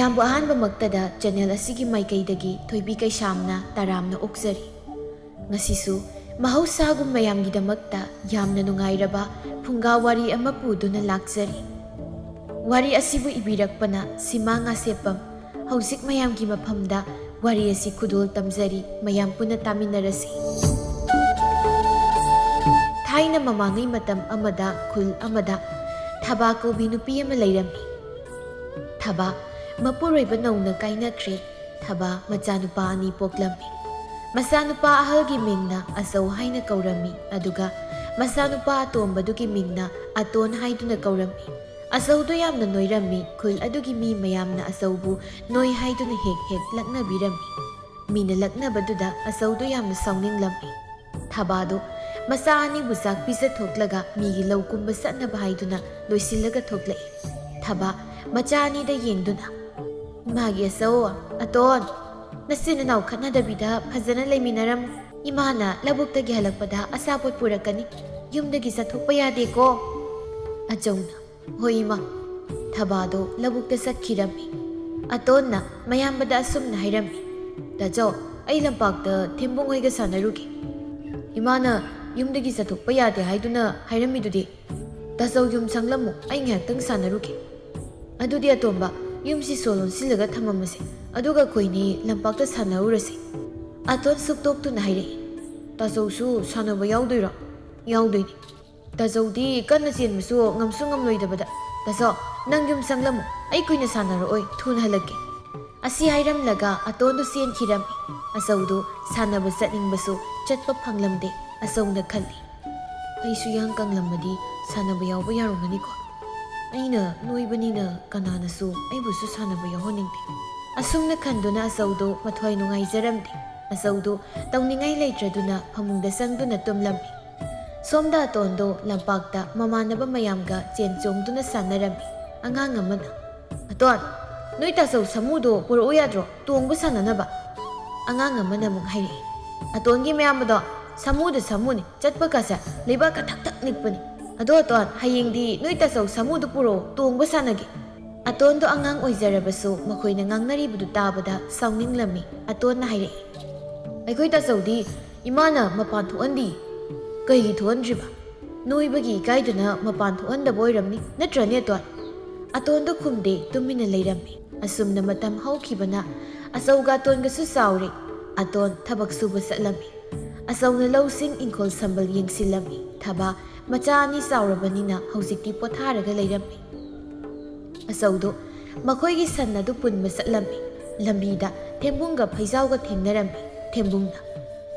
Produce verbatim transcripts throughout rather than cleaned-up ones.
ꯃꯌꯥꯝꯕꯨ ꯑꯍꯥꯟꯕꯃꯛꯇꯗ ꯆꯦꯅꯦꯜ ꯑꯁꯤꯒꯤ ꯃꯥꯏꯀꯩꯗꯒꯤ ꯊꯣꯏꯕꯤ ꯀꯩꯁꯥꯝꯅ ꯇꯔꯥꯝꯅ ꯑꯣꯛꯆꯔꯤ꯫ ꯉꯁꯤꯁꯨ ꯃꯍꯧꯁꯥꯒꯨꯝ ꯃꯌꯥꯝꯒꯤꯗꯃꯛꯇ ꯌꯥꯝꯅ ꯅꯨꯡꯉꯥꯏꯔꯕ ꯐꯨꯡꯒꯥ ꯋꯥꯔꯤ ꯑꯃ ꯄꯨꯗꯨꯅ ꯂꯥꯛꯆꯔꯤ꯫ ꯋꯥꯔꯤ ꯑꯁꯤꯕꯨ ꯏꯕꯤꯔꯛꯄꯅ ꯁꯤꯃꯥ ꯉꯥꯁꯦꯞꯄꯝ꯫ ꯍꯧꯖꯤꯛ ꯃꯌꯥꯝꯒꯤ ꯃꯐꯝꯗ ꯋꯥꯔꯤ ꯑꯁꯤ ꯈꯨꯗꯣꯜ ꯇꯝꯖꯔꯤ, ꯃꯌꯥꯝ ꯄꯨꯟꯅ ꯇꯥꯃꯤꯟꯅꯔꯁꯤ꯫ ꯊꯥꯏꯅ ꯃꯃꯥꯡꯉꯩ ꯃꯇꯝ ꯑꯃꯗ ꯈꯨꯜ ꯑꯃꯗ ꯊꯕꯥ ꯀꯧꯕꯤ ꯅꯨꯄꯤ ꯑꯃ ꯂꯩꯔꯝꯃꯤ꯫ ꯊꯕꯥ ꯃꯄꯨꯔꯣꯏꯕ ꯅꯧꯅ ꯀꯥꯏꯅꯈ꯭ꯔꯦ꯫ ꯊꯕꯥ ꯃꯆꯥꯅꯨꯄꯥ ꯑꯅꯤ ꯄꯣꯛꯂꯝꯃꯤ꯫ ꯃꯆꯥꯅꯨꯄꯥ ꯑꯍꯜꯒꯤ ꯃꯤꯡꯅ ꯑꯆꯧ ꯍꯥꯏꯅ ꯀꯧꯔꯝꯃꯤ, ꯑꯗꯨꯒ ꯃꯆꯥꯅꯨꯄꯥ ꯑꯇꯣꯝꯕꯗꯨꯒꯤ ꯃꯤꯡꯅ ꯑꯇꯣꯟ ꯍꯥꯏꯗꯨꯅ ꯀꯧꯔꯝꯃꯤ꯫ ꯑꯆꯧꯗꯨ ꯌꯥꯝꯅ ꯅꯣꯏꯔꯝꯃꯤ꯫ ꯈꯨꯜ ꯑꯗꯨꯒꯤ ꯃꯤ ꯃꯌꯥꯝꯅ ꯑꯆꯧꯕꯨ ꯅꯣꯏ ꯍꯥꯏꯗꯨꯅ ꯍꯦꯛ ꯍꯦꯛ ꯂꯛꯅꯕꯤꯔꯝꯃꯤ꯫ ꯃꯤꯅ ꯂꯛꯅꯕꯗꯨꯗ ꯑꯆꯧꯗꯨ ꯌꯥꯝꯅ ꯁꯥꯎꯅꯤꯡꯂꯝꯃꯤ꯫ ꯊꯕꯥꯗꯨ ꯃꯆꯥ ꯑꯅꯤꯕꯨ ꯆꯥꯛ ꯄꯤꯖꯊꯣꯛꯂꯒ ꯃꯤꯒꯤ ꯂꯧ ꯀꯨꯝꯕ ꯆꯠꯅꯕ ꯍꯥꯏꯗꯨꯅ ꯂꯣꯏꯁꯤꯜꯂꯒ ꯊꯣꯛꯂꯛꯏ꯫ ꯊꯕꯥ ꯃꯆꯥ ꯑꯅꯤꯗ ꯌꯦꯡꯗꯨꯅ, "ꯏꯃꯥꯒꯤ ꯑꯆꯧ, ꯑꯇꯣꯟ, ꯅꯆꯤꯟ ꯅꯅꯥꯎ ꯈꯠꯅꯗꯕꯤꯗ ꯐꯖꯅ ꯂꯩꯃꯤꯟꯅꯔꯝꯃꯨ꯫ ꯏꯃꯥꯅ ꯂꯧꯕꯨꯛꯇꯒꯤ ꯍꯜꯂꯛꯄꯗ ꯑꯆꯥꯄꯣꯠ ꯄꯨꯔꯛꯀꯅꯤ꯫ ꯌꯨꯝꯗꯒꯤ ꯆꯠꯊꯣꯛꯄ ꯌꯥꯗꯦꯀꯣ꯫" ꯑꯆꯧꯅ, "ꯍꯣꯏ ꯏꯃꯥ꯫" ꯊꯕꯥꯗꯣ ꯂꯧꯕꯨꯛꯇ ꯆꯠꯈꯤꯔꯝꯃꯤ꯫ ꯑꯇꯣꯟꯅ ꯃꯌꯥꯝꯕꯗ ꯑꯁꯨꯝꯅ ꯍꯥꯏꯔꯝꯃꯤ, "ꯇꯥꯆꯧ, ꯑꯩ ꯂꯝꯄꯥꯛꯇ ꯊꯦꯝꯕꯨꯡ ꯍꯣꯏꯒ ꯁꯥꯟꯅꯔꯨꯒꯦ꯫ ꯏꯃꯥꯅ ꯌꯨꯝꯗꯒꯤ ꯆꯠꯊꯣꯛꯄ ꯌꯥꯗꯦ ꯍꯥꯏꯗꯨꯅ ꯍꯥꯏꯔꯝꯃꯤꯗꯨꯗꯤ꯫ ꯇꯥꯆꯧ ꯌꯨꯝ ꯁꯪꯂꯝꯃꯨ, ꯑꯩ ꯉꯥꯏꯍꯥꯛꯇꯪ ꯁꯥꯟꯅꯔꯨꯒꯦ꯫ ꯑꯗꯨꯗꯤ ꯑꯇꯣꯝꯕ, ꯌꯨꯝꯁꯤ ꯁꯣ ꯂꯣꯟꯁꯤꯜꯂꯒ ꯊꯝꯃꯝꯃꯁꯦ, ꯑꯗꯨꯒ ꯑꯩꯈꯣꯏꯅꯤ ꯂꯝꯄꯥꯛꯇ ꯁꯥꯟꯅꯔꯨꯔꯁꯦ꯫" ꯑꯇꯣꯟ ꯁꯨꯛꯇꯣꯛꯇꯨꯅ ꯍꯥꯏꯔꯛꯏ, "ꯇꯥꯆꯧꯁꯨ ꯁꯥꯟꯅꯕ ꯌꯥꯎꯗꯣꯏꯔꯣ?" "ꯌꯥꯎꯗꯣꯏꯅꯤ꯫ ꯇꯥꯆꯧꯗꯤ ꯀꯟꯅ ꯆꯦꯟꯕꯁꯨ ꯉꯝꯁꯨ ꯉꯝꯂꯣꯏꯗꯕꯗ꯫ ꯇꯥꯆꯧ, ꯅꯪ ꯌꯨꯝ ꯁꯪꯂꯝꯃꯨ, ꯑꯩ ꯀꯨꯏꯅ ꯁꯥꯟꯅꯔꯛꯑꯣꯏ, ꯊꯨꯅ ꯍꯜꯂꯛꯀꯦ꯫" ꯑꯁꯤ ꯍꯥꯏꯔꯝꯂꯒ ꯑꯇꯣꯟꯗꯨ ꯆꯦꯟꯈꯤꯔꯝꯃꯤ꯫ ꯑꯆꯧꯗꯨ ꯁꯥꯟꯅꯕ ꯆꯠꯅꯤꯡꯕꯁꯨ ꯆꯠꯄ ꯐꯪꯂꯝꯗꯦ꯫ ꯑꯆꯧꯅ ꯈꯜꯂꯤ, "ꯑꯩꯁꯨ ꯌꯥꯡ ꯀꯪꯂꯝꯃꯗꯤ ꯁꯥꯟꯅꯕ ꯌꯥꯎꯕ ꯌꯥꯔꯝꯒꯅꯤꯀꯣ꯫ ꯑꯩꯅ ꯅꯣꯏꯕꯅꯤꯅ ꯀꯅꯥꯅꯁꯨ ꯑꯩꯕꯨꯁꯨ ꯁꯥꯟꯅꯕ ꯌꯥꯎꯍꯟꯅꯤꯡꯗꯦ꯫" ꯑꯁꯨꯝꯅ ꯈꯟꯗꯨꯅ ꯑꯆꯧꯗꯨ ꯃꯊ꯭ꯋꯥꯏ ꯅꯨꯡꯉꯥꯏꯖꯔꯝꯗꯦ꯫ ꯑꯆꯧꯗꯨ ꯇꯧꯅꯤꯡꯉꯥꯏ ꯂꯩꯇ꯭ꯔꯗꯨꯅ ꯐꯃꯨꯡꯗ ꯆꯪꯗꯨꯅ ꯇꯨꯝꯂꯝꯃꯤ꯫ ꯁꯣꯝꯗ ꯑꯇꯣꯟꯗꯣ ꯂꯝꯄꯥꯛꯇ ꯃꯃꯥꯟꯅꯕ ꯃꯌꯥꯝꯒ ꯆꯦꯟ ꯆꯣꯡꯗꯨꯅ ꯁꯥꯟꯅꯔꯝꯃꯤ꯫ ꯑꯉꯥꯡ ꯑꯃꯅ, "ꯑꯇꯣꯟ, ꯅꯣꯏ ꯇꯥꯆꯧ ꯁꯥꯃꯨꯗꯣ ꯄꯨꯔꯛꯎ ꯌꯥꯗ꯭ꯔꯣ, ꯇꯣꯡꯕ ꯁꯥꯟꯅꯅꯕ?" ꯑꯉꯥꯡ ꯑꯃꯅ ꯑꯃꯨꯛ ꯍꯥꯏꯔꯛꯏ꯫ ꯑꯇꯣꯟꯒꯤ ꯃꯌꯥꯝꯕꯗꯣ, "ꯁꯥꯃꯨꯗ ꯁꯥꯃꯨꯅꯤ, ꯆꯠꯄ ꯀꯥꯁꯦ ꯂꯩꯕꯥꯛꯀ ꯊꯛ ꯊꯛ ꯅꯤꯛꯄꯅꯤ꯫ ꯑꯗꯣ ꯑꯇꯣꯟ, ꯍꯌꯦꯡꯗꯤ ꯅꯣꯏ ꯇꯥꯆꯧ ꯁꯥꯃꯨꯗꯨ ꯄꯨꯔꯛꯑꯣ, ꯇꯣꯡꯕ ꯁꯥꯟꯅꯒꯦ꯫" ꯑꯇꯣꯟꯗꯣ ꯑꯉꯥꯡ ꯑꯣꯏꯖꯔꯕꯁꯨ ꯃꯈꯣꯏꯅ ꯉꯥꯡꯅꯔꯤꯕꯗꯨ ꯇꯥꯕꯗ ꯁꯥꯎꯅꯤꯡꯂꯝꯃꯤ꯫ ꯑꯇꯣꯟꯅ ꯍꯥꯏꯔꯛꯏ, "ꯑꯩꯈꯣꯏ ꯇꯥꯆꯧꯗꯤ ꯏꯃꯥꯅ ꯃꯄꯥꯟ ꯊꯣꯛꯍꯟꯗꯤ꯫ ꯀꯩꯒꯤ ꯊꯣꯛꯍꯟꯗ꯭ꯔꯤꯕ? ꯅꯣꯏꯕꯒꯤ ꯏꯀꯥꯏꯗꯨꯅ ꯃꯄꯥꯟ ꯊꯣꯛꯍꯟꯗꯕ ꯑꯣꯏꯔꯝꯅꯤ, ꯅꯠꯇ꯭ꯔꯅꯦ ꯑꯇꯣꯟ?" ꯑꯇꯣꯟꯗꯣ ꯈꯨꯝꯗꯦ, ꯇꯨꯃꯤꯟꯅ ꯂꯩꯔꯝꯃꯤ꯫ ꯑꯁꯨꯝꯅ ꯃꯇꯝ ꯍꯧꯈꯤꯕꯅ ꯑꯆꯧꯒ ꯑꯇꯣꯟꯒꯁꯨ ꯆꯥꯎꯔꯦ꯫ ꯑꯇꯣꯟ ꯊꯕꯛ ꯁꯨꯕ ꯆꯠꯂꯝꯃꯤ꯫ ꯑꯆꯧꯅ ꯂꯧꯁꯤꯡ ꯏꯪꯈꯣꯜ ꯁꯝꯕꯜ ꯌꯦꯡꯁꯤꯜꯂꯝꯃꯤ꯫ ꯊꯕꯥ ꯃꯆꯥ ꯑꯅꯤ ꯆꯥꯎꯔꯕꯅꯤꯅ ꯍꯧꯖꯤꯛꯇꯤ ꯄꯣꯊꯥꯔꯒ ꯂꯩꯔꯝꯃꯤ꯫ ꯑꯆꯧꯗꯣ ꯃꯈꯣꯏꯒꯤ ꯁꯟ ꯑꯗꯨ ꯄꯨꯟꯕ ꯆꯠꯂꯝꯃꯤ꯫ ꯂꯝꯕꯤꯗ ꯊꯦꯝꯕꯨꯡꯒ ꯐꯩꯖꯥꯎꯒ ꯊꯦꯡꯅꯔꯝꯃꯤ꯫ ꯊꯦꯝꯕꯨꯡꯅ,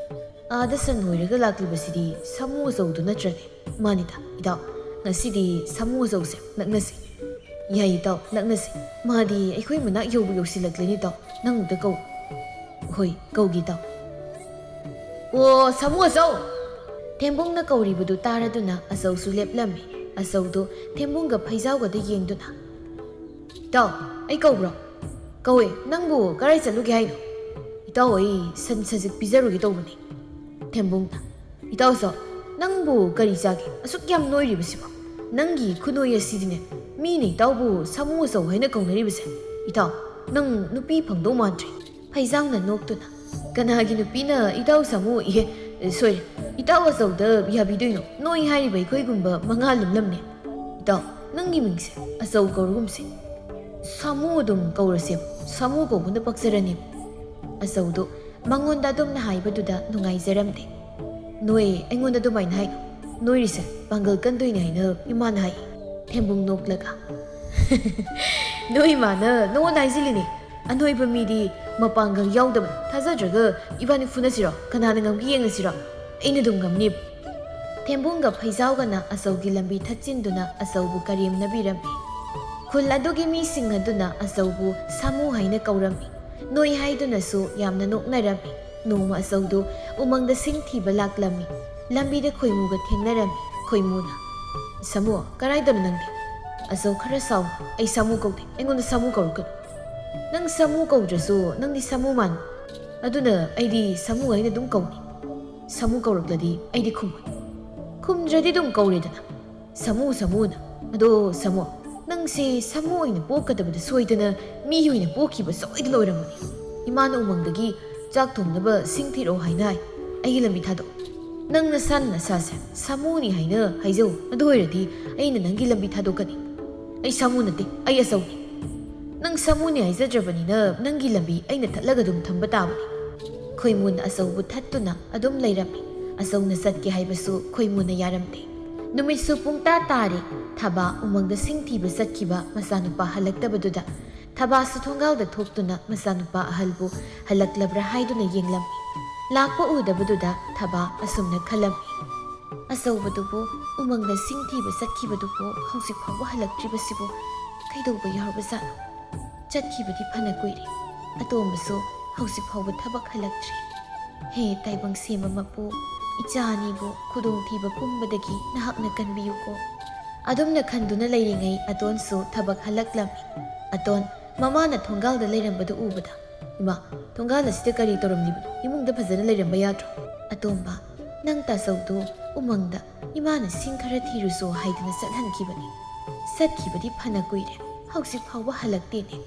"ꯑꯥꯗ ꯁꯟ ꯍꯣꯏꯔꯒ ꯂꯥꯛꯂꯤꯕꯁꯤꯗꯤ ꯁꯥꯃꯨ ꯑꯆꯧꯗꯨ ꯅꯠꯇ꯭ꯔꯅꯦ?" "ꯃꯥꯅꯤꯗ, ꯏꯇꯥꯎ, ꯉꯁꯤꯗꯤ ꯁꯥꯃꯨ ꯑꯆꯧꯁꯦ ꯂꯛꯅꯁꯤ꯫" "ꯌꯥꯏ ꯏꯇꯥꯎ, ꯂꯛꯅꯁꯤ꯫ ꯃꯥꯗꯤ ꯑꯩꯈꯣꯏ ꯃꯅꯥꯛ ꯌꯧꯕ ꯌꯧꯁꯤꯜꯂꯛꯂꯦꯅꯦ ꯏꯇꯥꯎ, ꯅꯪ ꯑꯝꯇ ꯀꯧ꯫" "ꯍꯣꯏ, ꯀꯧꯒꯦ ꯏꯇꯥꯎ꯫ ꯑꯣ, ꯁꯥꯃꯨ ꯑꯆꯧ!" ꯊꯦꯝꯕꯨꯡꯅ ꯀꯧꯔꯤꯕꯗꯨ ꯇꯥꯔꯗꯨꯅ ꯑꯆꯧꯁꯨ ꯂꯦꯞꯂꯝꯃꯤ꯫ ꯑꯆꯧꯗꯨ ꯊꯦꯝꯕꯨꯡꯒ ꯐꯩꯖꯥꯎꯒꯗ ꯌꯦꯡꯗꯨꯅ, "ꯏꯇꯥꯎ, ꯑꯩ ꯀꯧꯕ꯭ꯔꯣ?" "ꯀꯧꯏ, ꯅꯪꯕꯨ ꯀꯔꯥꯏ ꯆꯠꯂꯨꯒꯦ ꯍꯥꯏꯅꯣ?" "ꯏꯇꯥꯎ, ꯑꯩ ꯁꯟ ꯁꯖꯤꯛ ꯄꯤꯖꯔꯨꯒꯦ ꯇꯧꯕꯅꯤ꯫" ꯊꯦꯝꯕꯨꯡꯅ, "ꯏꯇꯥꯎ ꯑꯆꯧ, ꯅꯪꯕꯨ ꯀꯔꯤ ꯆꯥꯒꯦ? ꯑꯁꯨꯛ ꯌꯥꯝ ꯅꯣꯏꯔꯤꯕꯁꯤꯕꯣ? ꯅꯪꯒꯤ ꯈꯨꯅꯣꯏ ꯑꯁꯤꯗꯤꯅꯦ, ꯃꯤꯅ ꯏꯇꯥꯎꯕꯨ ꯁꯥꯃꯨ ꯑꯆꯧ ꯍꯥꯏꯅ ꯀꯧꯅꯔꯤꯕꯁꯦ꯫ ꯏꯇꯥꯎ, ꯅꯪ ꯅꯨꯄꯤ ꯐꯪꯗꯧ ꯃꯥꯟꯗ꯭ꯔꯦ꯫" ꯐꯩꯖꯥꯎꯅ ꯅꯣꯛꯇꯨꯅ, "ꯀꯅꯥꯒꯤ ꯅꯨꯄꯤꯅ ꯏꯇꯥꯎ ꯁꯥꯃꯨ, ꯏꯍꯦ, ꯁꯣꯏꯔꯦ, ꯏꯇꯥꯎ ꯑꯆꯧꯗ ꯌꯥꯕꯤꯗꯣꯏꯅꯣ? ꯅꯣꯏ ꯍꯥꯏꯔꯤꯕ ꯑꯩꯈꯣꯏꯒꯨꯝꯕ ꯃꯉꯥ ꯂꯨꯝꯂꯝꯅꯦ꯫ ꯏꯇꯥꯎ, ꯅꯪꯒꯤ ꯃꯤꯡꯁꯦ ꯑꯆꯧ ꯀꯧꯔꯒꯨꯝꯁꯦ꯫ ꯁꯥꯃꯨ ꯑꯗꯨꯝ ꯀꯧꯔꯁꯦ, ꯁꯥꯃꯨ ꯀꯧꯕꯅ ꯄꯛꯆꯔꯅꯤ꯫" ꯑꯆꯧꯗꯨ ꯃꯉꯣꯟꯗ ꯑꯗꯨꯝꯅ ꯍꯥꯏꯕꯗꯨꯗ ꯅꯨꯡꯉꯥꯏꯖꯔꯝꯗꯦ꯫ "ꯅꯣꯏ ꯑꯩꯉꯣꯟꯗ ꯑꯗꯨꯃꯥꯏꯅ ꯍꯥꯏꯅꯨ, ꯅꯣꯏꯔꯤꯁꯦ ꯄꯥꯡꯒꯜ ꯀꯟꯗꯣꯏꯅꯦ ꯍꯥꯏꯅ ꯏꯃꯥꯅ ꯍꯥꯏ꯫" ꯊꯦꯝꯕꯨꯡ ꯅꯣꯛꯂꯒ, "ꯅꯣꯏ ꯏꯃꯥꯅ ꯅꯉꯣꯟꯗ ꯍꯥꯏꯖꯤꯜꯂꯤꯅꯦ, ꯑꯅꯣꯏꯕ ꯃꯤꯗꯤ ꯃꯄꯥꯡꯒꯜ ꯌꯥꯎꯗꯕꯅꯤ, ꯊꯥꯖꯗ꯭ꯔꯒ ꯏꯕꯥꯅꯤ ꯐꯨꯅꯁꯤꯔꯣ? ꯀꯅꯥꯅ ꯉꯝꯒꯦ ꯌꯦꯡꯉꯁꯤꯔꯣ? ꯑꯩꯅ ꯑꯗꯨꯝ ꯉꯝꯅꯤꯕ꯫" ꯊꯦꯝꯕꯨꯡꯒ ꯐꯩꯖꯥꯎꯒꯅ ꯑꯆꯧꯒꯤ ꯂꯝꯕꯤ ꯊꯠꯆꯤꯟꯗꯨꯅ ꯑꯆꯧꯕꯨ ꯀꯔꯦꯝꯅꯕꯤꯔꯝꯃꯤ꯫ ꯈꯨꯜ ꯑꯗꯨꯒꯤ ꯃꯤꯁꯤꯡ ꯑꯗꯨꯅ ꯑꯆꯧꯕꯨ ꯁꯥꯃꯨ ꯍꯥꯏꯅ ꯀꯧꯔꯝꯃꯤ꯫ ꯅꯣꯏ ꯍꯥꯏꯗꯨꯅꯁꯨ ꯌꯥꯝꯅ ꯅꯣꯛꯅꯔꯝꯃꯤ꯫ ꯅꯣꯡꯃ ꯑꯆꯧꯗꯨ ꯎꯃꯪꯗ ꯁꯤꯡ ꯊꯤꯕ ꯂꯥꯛꯂꯝꯃꯤ꯫ ꯂꯝꯕꯤꯗ ꯈꯣꯏꯃꯨꯒ ꯊꯦꯡꯅꯔꯝꯃꯤ꯫ ꯈꯣꯏꯃꯨꯅ, "ꯁꯥꯃꯨ, ꯀꯔꯥꯏꯗꯅꯣ ꯅꯪꯗꯤ?" "ꯑꯆꯧ, ꯈꯔ ꯁꯥꯎ, ꯑꯩ ꯁꯥꯃꯨ ꯀꯧꯗꯦ, ꯑꯩꯉꯣꯟꯗ ꯁꯥꯃꯨ ꯀꯧꯔꯛꯀꯅꯨ꯫" "ꯅꯪ ꯁꯥꯃꯨ ꯀꯧꯗ꯭ꯔꯁꯨ ꯅꯪꯗꯤ ꯁꯥꯃꯨ ꯃꯥꯟ꯫ ꯑꯗꯨꯅ ꯑꯩꯗꯤ ꯁꯥꯃꯨ ꯍꯥꯏꯅ ꯑꯗꯨꯝ ꯀꯧꯅꯤ꯫ ꯁꯥꯃꯨ ꯀꯧꯔꯛꯂꯗꯤ ꯑꯩꯗꯤ ꯈꯨꯝꯃꯣꯏ꯫ ꯈꯨꯝꯗ꯭ꯔꯗꯤ ꯑꯗꯨꯝ ꯀꯧꯔꯦꯗꯅ꯫ ꯁꯥꯃꯨ, ꯁꯥꯃꯨꯅ꯫ ꯑꯗꯣ ꯁꯥꯃꯨ, ꯅꯪ "ꯅꯪꯁꯦ ꯁꯥꯃꯨ ꯑꯣꯏꯅ ꯄꯣꯛꯀꯗꯕꯗ ꯁꯣꯏꯗꯅ ꯃꯤ ꯑꯣꯏꯅ ꯄꯣꯛꯈꯤꯕ ꯁꯣꯏꯗꯅ ꯑꯣꯏꯔꯝꯃꯅꯤ꯫ ꯏꯃꯥꯅ ꯎꯃꯪꯗꯒꯤ ꯆꯥꯛ ꯊꯣꯡꯅꯕ ꯁꯤꯡ ꯊꯤꯔꯛꯑꯣ ꯍꯥꯏꯅ ꯍꯥꯏ꯫ ꯑꯩꯒꯤ ꯂꯝꯕꯤ ꯊꯥꯗꯣꯛ꯫ ꯅꯪ ꯅꯁꯥꯅ ꯅꯁꯥꯁꯦ ꯁꯥꯃꯨꯅꯤ ꯍꯥꯏꯅ ꯍꯥꯏꯖꯧ꯫ ꯑꯗꯨ ꯑꯣꯏꯔꯗꯤ ꯑꯩꯅ ꯅꯪꯒꯤ ꯂꯝꯕꯤ ꯊꯥꯗꯣꯛꯀꯅꯤ꯫ ꯑꯩ ꯁꯥꯃꯨ ꯅꯠꯇꯦ, ꯑꯩ ꯑꯆꯧꯅꯤ꯫ ꯅꯪ ꯁꯥꯃꯨꯅꯤ ꯍꯥꯏꯖꯗ꯭ꯔꯕꯅꯤꯅ ꯅꯪꯒꯤ ꯂꯝꯕꯤ ꯑꯩꯅ ꯊꯠꯂꯒ ꯑꯗꯨꯝ ꯊꯝꯕ ꯇꯥꯕꯅꯤ꯫" ꯈꯣꯏꯃꯨꯅ ꯑꯆꯧꯕꯨ ꯊꯠꯇꯨꯅ ꯑꯗꯨꯝ ꯂꯩꯔꯝꯃꯤ꯫ ꯑꯆꯧꯅ ꯆꯠꯀꯦ ꯍꯥꯏꯕꯁꯨ ꯈꯣꯏꯃꯨꯅ ꯌꯥꯔꯝꯗꯦ꯫ ꯅꯨꯃꯤꯠꯁꯨ ꯄꯨꯡꯇꯥ ꯇꯥꯔꯦ꯫ ꯊꯕꯥ ꯎꯃꯪꯗ ꯁꯤꯡ ꯊꯤꯕ ꯆꯠꯈꯤꯕ ꯃꯆꯥꯅꯨꯄꯥ ꯍꯜꯂꯛꯇꯕꯗꯨꯗ ꯊꯕꯥꯁꯨ ꯊꯣꯡꯒꯥꯜꯗ ꯊꯣꯛꯇꯨꯅ ꯃꯆꯥꯅꯨꯄꯥ ꯑꯍꯜꯕꯨ ꯍꯜꯂꯛꯂꯕ꯭ꯔꯥ ꯍꯥꯏꯗꯨꯅ ꯌꯦꯡꯂꯝꯃꯤ꯫ ꯂꯥꯛꯄ ꯎꯗꯕꯗꯨꯗ ꯊꯕꯥ ꯑꯁꯨꯝꯅ ꯈꯜꯂꯝꯃꯤ, "ꯑꯆꯧꯕꯗꯨꯕꯨ ꯎꯃꯪꯗ ꯁꯤꯡ ꯊꯤꯕ ꯆꯠꯈꯤꯕꯗꯨꯕꯨ ꯍꯧꯖꯤꯛ ꯐꯥꯎꯕ ꯍꯜꯂꯛꯇ꯭ꯔꯤꯕꯁꯤꯕꯨ ꯀꯩꯗꯧꯕ ꯌꯥꯎꯔꯕꯖꯥꯠꯅꯣ? ꯆꯠꯈꯤꯕꯗꯤ ꯐꯅ ꯀꯨꯏꯔꯦ꯫ ꯑꯇꯣꯝꯕꯁꯨ ꯍꯧꯖꯤꯛ ꯐꯥꯎꯕ ꯊꯕꯛ ꯍꯜꯂꯛꯇ꯭ꯔꯤ꯫ ꯍꯦ ꯇꯥꯏꯕꯪ ꯁꯦꯝꯕ ꯃꯄꯨ, ꯏꯆꯥ ꯑꯅꯤꯕꯨ ꯈꯨꯗꯣꯡꯊꯤꯕ ꯄꯨꯝꯕꯗꯒꯤ ꯅꯍꯥꯛꯅ ꯀꯟꯕꯤꯌꯨꯀꯣ꯫" ꯑꯗꯨꯝꯅ ꯈꯟꯗꯨꯅ ꯂꯩꯔꯤꯉꯩ ꯑꯇꯣꯟꯁꯨ ꯊꯕꯛ ꯍꯜꯂꯛꯂꯝꯃꯤ꯫ ꯑꯇꯣꯟ ꯃꯃꯥꯅ ꯊꯣꯡꯒꯥꯜꯗ ꯂꯩꯔꯝꯕꯗꯨ ꯎꯕꯗ, "ꯏꯃꯥ, ꯊꯣꯡꯒꯥꯜ ꯑꯁꯤꯗ ꯀꯔꯤ ꯇꯧꯔꯝꯂꯤꯕꯅꯣ? ꯏꯃꯨꯡꯗ ꯐꯖꯅ ꯂꯩꯔꯝꯕ ꯌꯥꯗ꯭ꯔꯣ?" "ꯑꯇꯣꯝꯕ, ꯅꯪ ꯇꯥꯆꯧꯗꯨ ꯎꯃꯪꯗ ꯏꯃꯥꯅ ꯁꯤꯡ ꯈꯔ ꯊꯤꯔꯨꯆꯣ ꯍꯥꯏꯗꯨꯅ ꯆꯠꯍꯟꯈꯤꯕꯅꯤ꯫ ꯆꯠꯈꯤꯕꯗꯤ ꯐꯅ ꯀꯨꯏꯔꯦ, ꯍꯧꯖꯤꯛ ꯐꯥꯎꯕ ꯍꯜꯂꯛꯇꯦꯅꯦ꯫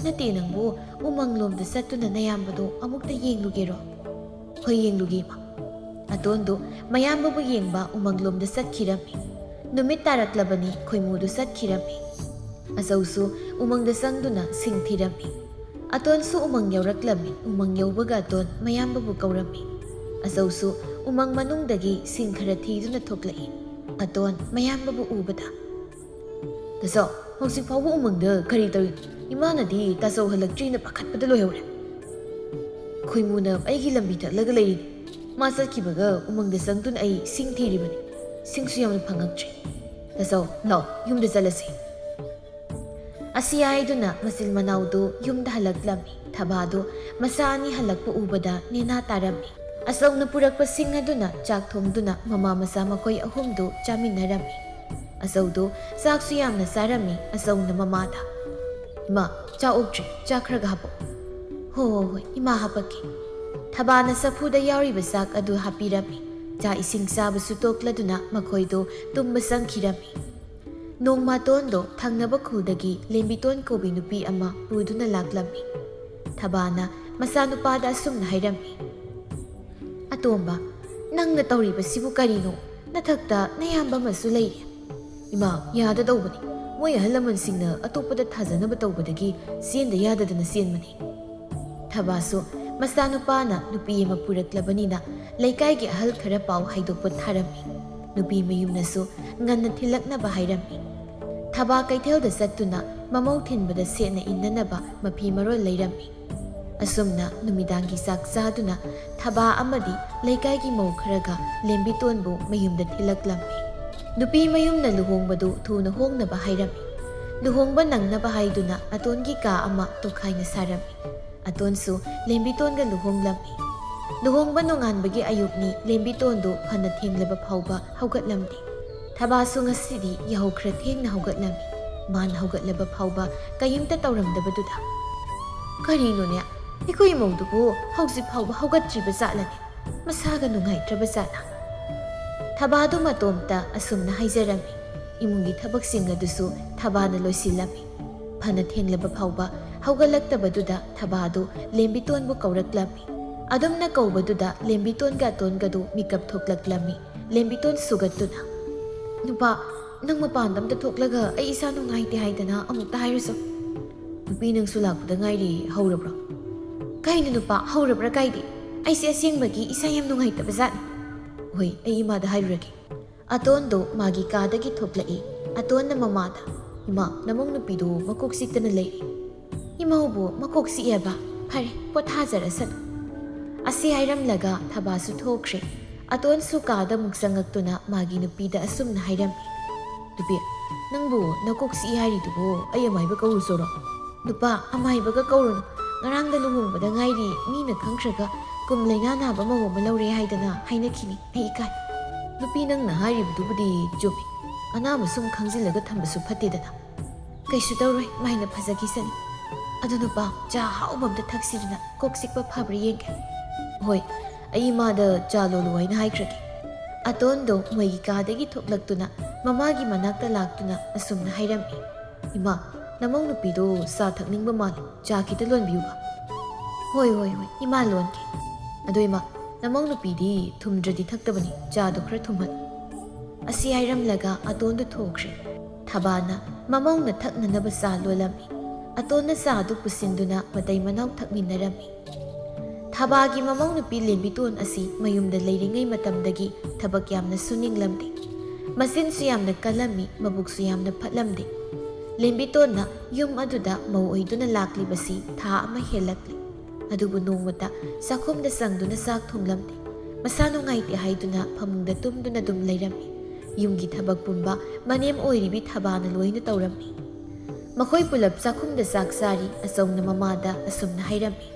ꯅꯠꯇꯦ, ꯅꯪꯕꯨ ꯎꯃꯪꯂꯣꯝꯗ ꯆꯠꯇꯨꯅ ꯅꯌꯥꯝꯕꯗꯣ ꯑꯃꯨꯛꯇ ꯌꯦꯡꯂꯨꯒꯦꯔꯣ?" "ꯍꯣꯏ, ꯌꯦꯡꯂꯨꯒꯦ, ꯏꯃꯥ꯫" ꯑꯇꯣꯟꯗꯨ ꯃꯌꯥꯝꯕꯕꯨ ꯌꯦꯡꯕ ꯎꯃꯪꯂꯣꯝꯗ ꯆꯠꯈꯤꯔꯝꯃꯤ꯫ ꯅꯨꯃꯤꯠ ꯇꯥꯔꯛꯂꯕꯅꯤ꯫ ꯈꯣꯏꯃꯨꯗꯨ ꯆꯠꯈꯤꯔꯝꯃꯤ꯫ ꯑꯆꯧꯁꯨ ꯎꯃꯪꯗ ꯆꯪꯗꯨꯅ ꯁꯤꯡ ꯊꯤꯔꯝꯃꯤ꯫ ꯑꯇꯣꯟꯁꯨ ꯎꯃꯪ ꯌꯧꯔꯛꯂꯝꯃꯤ꯫ ꯎꯃꯪ ꯌꯧꯕꯒ ꯑꯇꯣꯟ ꯃꯌꯥꯝꯕꯕꯨ ꯀꯧꯔꯝꯃꯤ꯫ ꯑꯆꯧꯁꯨ ꯎꯃꯪ ꯃꯅꯨꯡꯗꯒꯤ ꯁꯤꯡ ꯈꯔ ꯊꯤꯗꯨꯅ ꯊꯣꯛꯂꯛꯏ꯫ ꯑꯇꯣꯟ ꯃꯌꯥꯝꯕꯕꯨ ꯎꯕꯗ, "ꯇꯥꯆꯧ, ꯍꯧꯖꯤꯛ ꯐꯥꯎꯕ ꯎꯃꯪꯗ ꯀꯔꯤ ꯇꯧꯔꯤꯅꯣ? ꯏꯃꯥꯅꯗꯤ ꯇꯥꯆꯧ ꯍꯜꯂꯛꯇ꯭ꯔꯤꯅ ꯄꯥꯈꯠꯄꯗ ꯂꯣꯏꯍꯧꯔꯦ꯫" "ꯈꯣꯏꯃꯨꯅ ꯑꯩꯒꯤ ꯂꯝꯕꯤ ꯊꯠꯂꯒ ꯂꯩꯔꯤꯅꯤ꯫ ꯃꯥ ꯆꯠꯈꯤꯕꯒ ꯎꯃꯪꯗ ꯆꯪꯗꯨꯅ ꯑꯩ ꯁꯤꯡ ꯊꯤꯔꯤꯕꯅꯤ꯫ ꯁꯤꯡꯁꯨ ꯌꯥꯝꯅ ꯐꯪꯉꯛꯇ꯭ꯔꯤ꯫ ꯇꯥꯆꯧ, ꯂꯥꯛꯑꯣ, ꯌꯨꯝꯗ ꯆꯠꯂꯁꯤ꯫" ꯑꯁꯤ ꯍꯥꯏꯗꯨꯅ ꯃꯆꯤꯟ ꯃꯅꯥꯎꯗꯨ ꯌꯨꯝꯗ ꯍꯜꯂꯛꯂꯝꯃꯤ꯫ ꯊꯕꯥꯗꯨ ꯃꯆꯥ ꯑꯅꯤ ꯍꯜꯂꯛꯄ ꯎꯕꯗ ꯅꯦꯅꯥ ꯇꯥꯔꯝꯃꯤ꯫ ꯑꯆꯧꯅ ꯄꯨꯔꯛꯄ ꯁꯤꯡ ꯑꯗꯨꯅ ꯆꯥꯛ ꯊꯣꯡꯗꯨꯅ ꯃꯃꯥ ꯃꯆꯥ ꯃꯈꯣꯏ ꯑꯍꯨꯝꯗꯨ ꯆꯥꯃꯤꯟꯅꯔꯝꯃꯤ꯫ ꯑꯆꯧꯗꯨ ꯆꯥꯛꯁꯨ ꯌꯥꯝꯅ ꯆꯥꯔꯝꯃꯤ꯫ ꯑꯆꯧꯅ ꯃꯃꯥꯗ, "ꯏꯃꯥ, ꯆꯥꯛ ꯑꯣꯛꯇ꯭ꯔꯤ, ꯆꯥꯛ ꯈꯔꯒ ꯍꯥꯞꯄꯛꯑꯣ꯫" "ꯍꯣ, ꯍꯣ, ꯍꯣꯏ, ꯏꯃꯥ ꯍꯥꯞꯄꯛꯀꯦ꯫" ꯊꯕꯥꯅ ꯆꯐꯨꯗ ꯌꯥꯎꯔꯤꯕ ꯆꯥꯛ ꯑꯗꯨ ꯍꯥꯞꯄꯤꯔꯝꯃꯤ꯫ ꯆꯥꯛ ꯏꯁꯤꯡ ꯆꯥꯕꯁꯨ ꯇꯣꯛꯂꯗꯨꯅ ꯃꯈꯣꯏꯗꯨ ꯇꯨꯝꯕ ꯆꯪꯈꯤꯔꯝꯃꯤ꯫ ꯅꯣꯡꯃ ꯑꯇꯣꯟꯗꯣ ꯊꯪꯅꯕ ꯈꯨꯜꯗꯒꯤ ꯂꯦꯝꯕꯤꯇꯣꯟ ꯀꯧꯕꯤ ꯅꯨꯄꯤ ꯑꯃ ꯄꯨꯗꯨꯅ ꯂꯥꯛꯂꯝꯃꯤ꯫ ꯊꯕꯥꯅ ꯃꯆꯥꯅꯨꯄꯥꯗ ꯑꯁꯨꯝꯅ ꯍꯥꯏꯔꯝꯃꯤ, "ꯑꯇꯣꯝꯕ, ꯅꯪꯅ ꯇꯧꯔꯤꯕꯁꯤꯕꯨ ꯀꯔꯤꯅꯣ? ꯅꯊꯛꯇ ꯅꯌꯥꯝꯕ ꯑꯃꯁꯨ ꯂꯩꯔꯤ꯫ ꯏꯃꯥ, ꯌꯥꯗꯗꯧꯕꯅꯤ꯫ ꯃꯣꯏ ꯑꯍꯜ ꯂꯃꯟꯁꯤꯡꯅ ꯑꯇꯣꯞꯄꯗ ꯊꯥꯖꯅꯕ ꯇꯧꯕꯗꯒꯤ ꯆꯦꯟꯗ ꯌꯥꯗꯗꯅ ꯆꯦꯟꯕꯅꯤ꯫" ꯊꯕꯥꯁꯨ ꯃꯆꯥꯅꯨꯄꯥꯅ ꯅꯨꯄꯤ ꯑꯃ ꯄꯨꯔꯛꯂꯕꯅꯤꯅ ꯂꯩꯀꯥꯏꯒꯤ ꯑꯍꯜ ꯈꯔ ꯄꯥꯎ ꯍꯥꯏꯗꯣꯛꯄ ꯊꯥꯔꯝꯃꯤ꯫ ꯅꯨꯄꯤ ꯃꯌꯨꯝꯅꯁꯨ ꯉꯟꯅ ꯊꯤꯜꯂꯛꯅꯕ ꯍꯥꯏꯔꯝꯃꯤ꯫ ꯊꯕꯥ ꯀꯩꯊꯦꯜꯗ ꯆꯠꯇꯨꯅ ꯃꯃꯧ ꯊꯤꯟꯕꯗ ꯁꯦꯠꯅ ꯏꯟꯅꯅꯕ ꯃꯐꯤ ꯃꯔꯣꯜ ꯂꯩꯔꯝꯃꯤ꯫ ꯑꯁꯨꯝꯅ ꯅꯨꯃꯤꯗꯥꯡꯒꯤ ꯆꯥꯛ ꯆꯥꯗꯨꯅ ꯊꯕꯥ ꯑꯃꯗꯤ ꯂꯩꯀꯥꯏꯒꯤ ꯃꯧ ꯈꯔꯒ ꯂꯦꯝꯕꯤꯇꯣꯟꯕꯨ ꯃꯌꯨꯝꯗ ꯊꯤꯜꯂꯛꯂꯝꯃꯤ꯫ ꯅꯨꯄꯤ ꯃꯌꯨꯝꯅ ꯂꯨꯍꯣꯡꯕꯗꯨ ꯊꯨꯅ ꯍꯣꯡꯅꯕ ꯍꯥꯏꯔꯝꯃꯤ꯫ ꯂꯨꯍꯣꯡꯕ ꯅꯪꯅꯕ ꯍꯥꯏꯗꯨꯅ ꯑꯇꯣꯟꯒꯤ ꯀꯥ ꯑꯃ ꯇꯣꯈꯥꯏꯅ ꯁꯥꯔꯝꯃꯤ꯫ ꯑꯇꯣꯟꯁꯨ ꯂꯦꯝꯕꯤꯇꯣꯟꯒ ꯂꯨꯍꯣꯡꯂꯝꯃꯤ꯫ ꯂꯨꯍꯣꯡꯕ ꯅꯣꯡꯉꯥꯟꯕꯒꯤ ꯑꯌꯨꯛꯅꯤ꯫ ꯂꯦꯝꯕꯤꯇꯣꯟꯗꯨ ꯐꯅ ꯊꯦꯡꯂꯕ ꯐꯥꯎꯕ ꯍꯧꯒꯠꯂꯝꯗꯦ꯫ ꯊꯕꯥꯁꯨ ꯉꯁꯤꯗꯤ ꯌꯥꯍꯧ ꯈꯔ ꯊꯦꯡꯅ ꯍꯧꯒꯠꯂꯝꯃꯤ꯫ ꯃꯥꯅ ꯍꯧꯒꯠꯂꯕ ꯐꯥꯎꯕ ꯀꯔꯤꯝꯇ ꯇꯧꯔꯝꯗꯕꯗꯨꯗ, "ꯀꯔꯤꯅꯣꯅꯦ, ꯑꯩꯈꯣꯏ ꯏꯃꯧꯗꯨꯕꯨ ꯍꯧꯖꯤꯛ ꯐꯥꯎꯕ ꯍꯧꯒꯠꯇ꯭ꯔꯤꯕ ꯖꯥꯠꯂꯅꯦ? ꯃꯁꯥꯒ ꯅꯨꯡꯉꯥꯏꯇ꯭ꯔꯕ ꯖꯥꯠꯂ?" ꯊꯕꯥꯗꯨ ꯃꯇꯣꯝꯇ ꯑꯁꯨꯝꯅ ꯍꯥꯏꯖꯔꯝꯃꯤ꯫ ꯏꯃꯨꯡꯒꯤ ꯊꯕꯛꯁꯤꯡ ꯑꯗꯨꯁꯨ ꯊꯕꯥꯅ ꯂꯣꯏꯁꯤꯜꯂꯝꯃꯤ꯫ ꯐꯅ ꯊꯦꯡꯂꯕ ꯐꯥꯎꯕ ꯍꯧꯒꯠꯂꯛꯇꯕꯗꯨꯗ ꯊꯕꯥꯗꯨ ꯂꯦꯝꯕꯤꯇꯣꯟꯕꯨ ꯀꯧꯔꯛꯂꯝꯃꯤ꯫ ꯑꯗꯨꯝꯅ ꯀꯧꯕꯗꯨꯗ ꯂꯦꯝꯕꯤꯇꯣꯟꯒ ꯑꯇꯣꯟꯒꯗꯨ ꯃꯤꯀꯞ ꯊꯣꯛꯂꯛꯂꯝꯃꯤ꯫ ꯂꯦꯝꯕꯤꯇꯣꯟ ꯁꯨꯒꯠꯇꯨꯅ, "ꯅꯨꯄꯥ, ꯅꯪ ꯃꯄꯥꯟꯗ ꯑꯝꯇ ꯊꯣꯛꯂꯒ ꯑꯩ ꯏꯁꯥ ꯅꯨꯡꯉꯥꯏꯇꯦ ꯍꯥꯏꯗꯅ ꯑꯃꯨꯛꯇ ꯍꯥꯏꯔꯨꯆꯣ꯫" "ꯅꯨꯄꯤ, ꯅꯪꯁꯨ ꯂꯥꯛꯄꯗ ꯉꯥꯏꯔꯤ, ꯍꯧꯔꯕ꯭ꯔꯣ?" "ꯀꯩꯅꯣ ꯅꯨꯄꯥ, ꯍꯧꯔꯕ꯭ꯔꯥ ꯀꯥꯏꯗꯤ? ꯑꯩꯁꯦ ꯑꯁꯦꯡꯕꯒꯤ ꯏꯁꯥ ꯌꯥꯝ ꯅꯨꯡꯉꯥꯏꯇꯕ ꯖꯥꯠꯅꯤ꯫" "ꯍꯣꯏ, ꯑꯩ ꯏꯃꯥꯗ ꯍꯥꯏꯔꯨꯔꯒꯦ꯫" ꯑꯇꯣꯟꯗꯣ ꯃꯥꯒꯤ ꯀꯥꯗꯒꯤ ꯊꯣꯛꯂꯛꯏ꯫ ꯑꯇꯣꯟꯅ ꯃꯃꯥꯗ, "ꯏꯃꯥ, ꯅꯃꯧ ꯅꯨꯄꯤꯗꯨ ꯃꯀꯣꯛ ꯆꯤꯛꯇꯅ ꯂꯩꯔꯤ꯫" "ꯏꯃꯧꯕꯨ ꯃꯀꯣꯛ ꯆꯤꯛꯑꯦꯕ? ꯐꯔꯦ, ꯄꯣꯊꯥꯖꯔꯁꯅꯨ꯫" ꯑꯁꯤ ꯍꯥꯏꯔꯝꯂꯒ ꯊꯕꯥꯁꯨ ꯊꯣꯛꯈ꯭ꯔꯦ꯫ ꯑꯇꯣꯟꯁꯨ ꯀꯥꯗ ꯑꯃꯨꯛ ꯆꯪꯉꯛꯇꯨꯅ ꯃꯥꯒꯤ ꯅꯨꯄꯤꯗ ꯑꯁꯨꯝꯅ ꯍꯥꯏꯔꯝꯃꯤ, "ꯅꯨꯄꯤ, ꯅꯪꯕꯨ ꯅꯀꯣꯛ ꯆꯤꯛꯏ ꯍꯥꯏꯔꯤꯗꯨꯕꯨ ꯑꯩ ꯑꯃꯥꯏꯕ ꯀꯧꯔꯨꯆꯣꯔꯣ?" "ꯅꯨꯄꯥ, ꯑꯃꯥꯏꯕꯒ ꯀꯧꯔꯨꯅꯨ꯫ ꯉꯔꯥꯡꯗ ꯂꯨꯍꯣꯡꯕꯗ ꯉꯥꯏꯔꯤ, ꯃꯤꯅ ꯈꯪꯈ꯭ꯔꯒ ꯀꯨꯝ ꯂꯩꯅꯥ ꯅꯥꯕ ꯃꯧ ꯑꯃ ꯂꯧꯔꯦ ꯍꯥꯏꯗꯅ ꯍꯥꯏꯅꯈꯤꯅꯤ꯫ ꯑꯩ ꯏꯀꯥꯏ꯫" "ꯅꯨꯄꯤ, ꯅꯪꯅ ꯍꯥꯏꯔꯤꯕꯗꯨꯕꯨꯗꯤ ꯆꯨꯝꯃꯤ꯫ ꯑꯅꯥꯕ ꯁꯨꯝ ꯈꯪꯖꯤꯜꯂꯒ ꯊꯝꯕꯁꯨ ꯐꯠꯇꯦꯗꯅ꯫" "ꯀꯩꯁꯨ ꯇꯧꯔꯣꯏ, ꯃꯥꯏꯅ ꯐꯖꯈꯤꯁꯅꯤ꯫ ꯑꯗꯨ ꯅꯨꯄꯥ, ꯆꯥ ꯑꯍꯥꯎꯕ ꯑꯝꯇ ꯊꯛꯁꯤꯗꯅ, ꯀꯣꯛ ꯆꯤꯛꯄ ꯐꯕ꯭ꯔꯥ ꯌꯦꯡꯒꯦ꯫" "ꯍꯣꯏ, ꯑꯩ ꯏꯃꯥꯗ ꯆꯥ ꯂꯣꯜꯂꯨ ꯍꯥꯏꯅ ꯍꯥꯏꯈ꯭ꯔꯒꯦ꯫" ꯑꯇꯣꯟꯗꯣ ꯃꯣꯏꯒꯤ ꯀꯥꯗꯒꯤ ꯊꯣꯛꯂꯛꯇꯨꯅ ꯃꯃꯥꯒꯤ ꯃꯅꯥꯛꯇ ꯂꯥꯛꯇꯨꯅ ꯑꯁꯨꯝꯅ ꯍꯥꯏꯔꯝꯃꯤ, "ꯏꯃꯥ, ꯅꯃꯧ ꯅꯨꯄꯤꯗꯣ ꯆꯥ ꯊꯛꯅꯤꯡꯕ ꯃꯥꯜꯂꯤ, ꯆꯥ ꯈꯤꯇ ꯂꯣꯟꯕꯤꯌꯨꯕ?" "ꯍꯣꯏ, ꯍꯣꯏ, ꯍꯣꯏ, ꯏꯃꯥ ꯂꯣꯟꯒꯦ꯫ ꯑꯗꯣ ꯏꯃꯥ, ꯅꯃꯧ ꯅꯨꯄꯤꯗꯤ ꯊꯨꯝꯗ꯭ꯔꯗꯤ ꯊꯛꯇꯕꯅꯤ, ꯆꯥꯗꯣ ꯈꯔ ꯊꯨꯝꯍꯜꯂꯨ꯫" ꯑꯁꯤ ꯍꯥꯏꯔꯝꯂꯒ ꯑꯇꯣꯟꯗꯣ ꯊꯣꯛꯈ꯭ꯔꯦ꯫ ꯊꯕꯥꯅ ꯃꯃꯧꯅ ꯊꯛꯅꯅꯕ ꯆꯥ ꯂꯣꯜꯂꯝꯃꯤ꯫ ꯑꯇꯣꯟꯅ ꯆꯥꯗꯨ ꯄꯨꯁꯤꯟꯗꯨꯅ ꯃꯇꯩ ꯃꯅꯥꯎ ꯊꯛꯃꯤꯟꯅꯔꯝꯃꯤ꯫ ꯊꯕꯥꯒꯤ ꯃꯃꯧ ꯅꯨꯄꯤ ꯂꯦꯝꯕꯤꯇꯣꯟ ꯑꯁꯤ ꯃꯌꯨꯝꯗ ꯂꯩꯔꯤꯉꯩ ꯃꯇꯝꯗꯒꯤ ꯊꯕꯛ ꯌꯥꯝꯅ ꯁꯨꯅꯤꯡꯂꯝꯗꯦ꯫ ꯃꯆꯤꯟꯁꯨ ꯌꯥꯝꯅ ꯀꯜꯂꯝꯃꯤ, ꯃꯕꯨꯛꯁꯨ ꯌꯥꯝꯅ ꯐꯠꯂꯝꯗꯦ꯫ ꯂꯦꯝꯕꯤꯇꯣꯟꯅ ꯌꯨꯝ ꯑꯗꯨꯗ ꯃꯧ ꯑꯣꯏꯗꯨꯅ ꯂꯥꯛꯂꯤꯕꯁꯤ ꯊꯥ ꯑꯃ ꯍꯦꯜꯂꯛꯂꯤ꯫ ꯑꯗꯨꯕꯨ ꯅꯣꯡꯃꯇ ꯆꯥꯛꯈꯨꯝꯗ ꯆꯪꯗꯨꯅ ꯆꯥꯛ ꯊꯣꯡꯂꯝꯗꯦ꯫ ꯃꯁꯥ ꯅꯨꯡꯉꯥꯏꯇꯦ ꯍꯥꯏꯗꯨꯅ ꯐꯃꯨꯡꯗ ꯇꯨꯝꯗꯨꯅ ꯑꯗꯨꯝ ꯂꯩꯔꯝꯃꯤ꯫ ꯌꯨꯝꯒꯤ ꯊꯕꯛ ꯄꯨꯝꯕ ꯃꯅꯦꯝ ꯑꯣꯏꯔꯤꯕꯤ ꯊꯕꯥꯅ ꯂꯣꯏꯅ ꯇꯧꯔꯝꯃꯤ꯫ ꯃꯈꯣꯏ ꯄꯨꯂꯞ ꯆꯥꯛꯈꯨꯝꯗ ꯆꯥꯛ ꯆꯥꯔꯤ꯫ ꯑꯆꯧꯅ ꯃꯃꯥꯗ ꯑꯁꯨꯝꯅ ꯍꯥꯏꯔꯝꯃꯤ,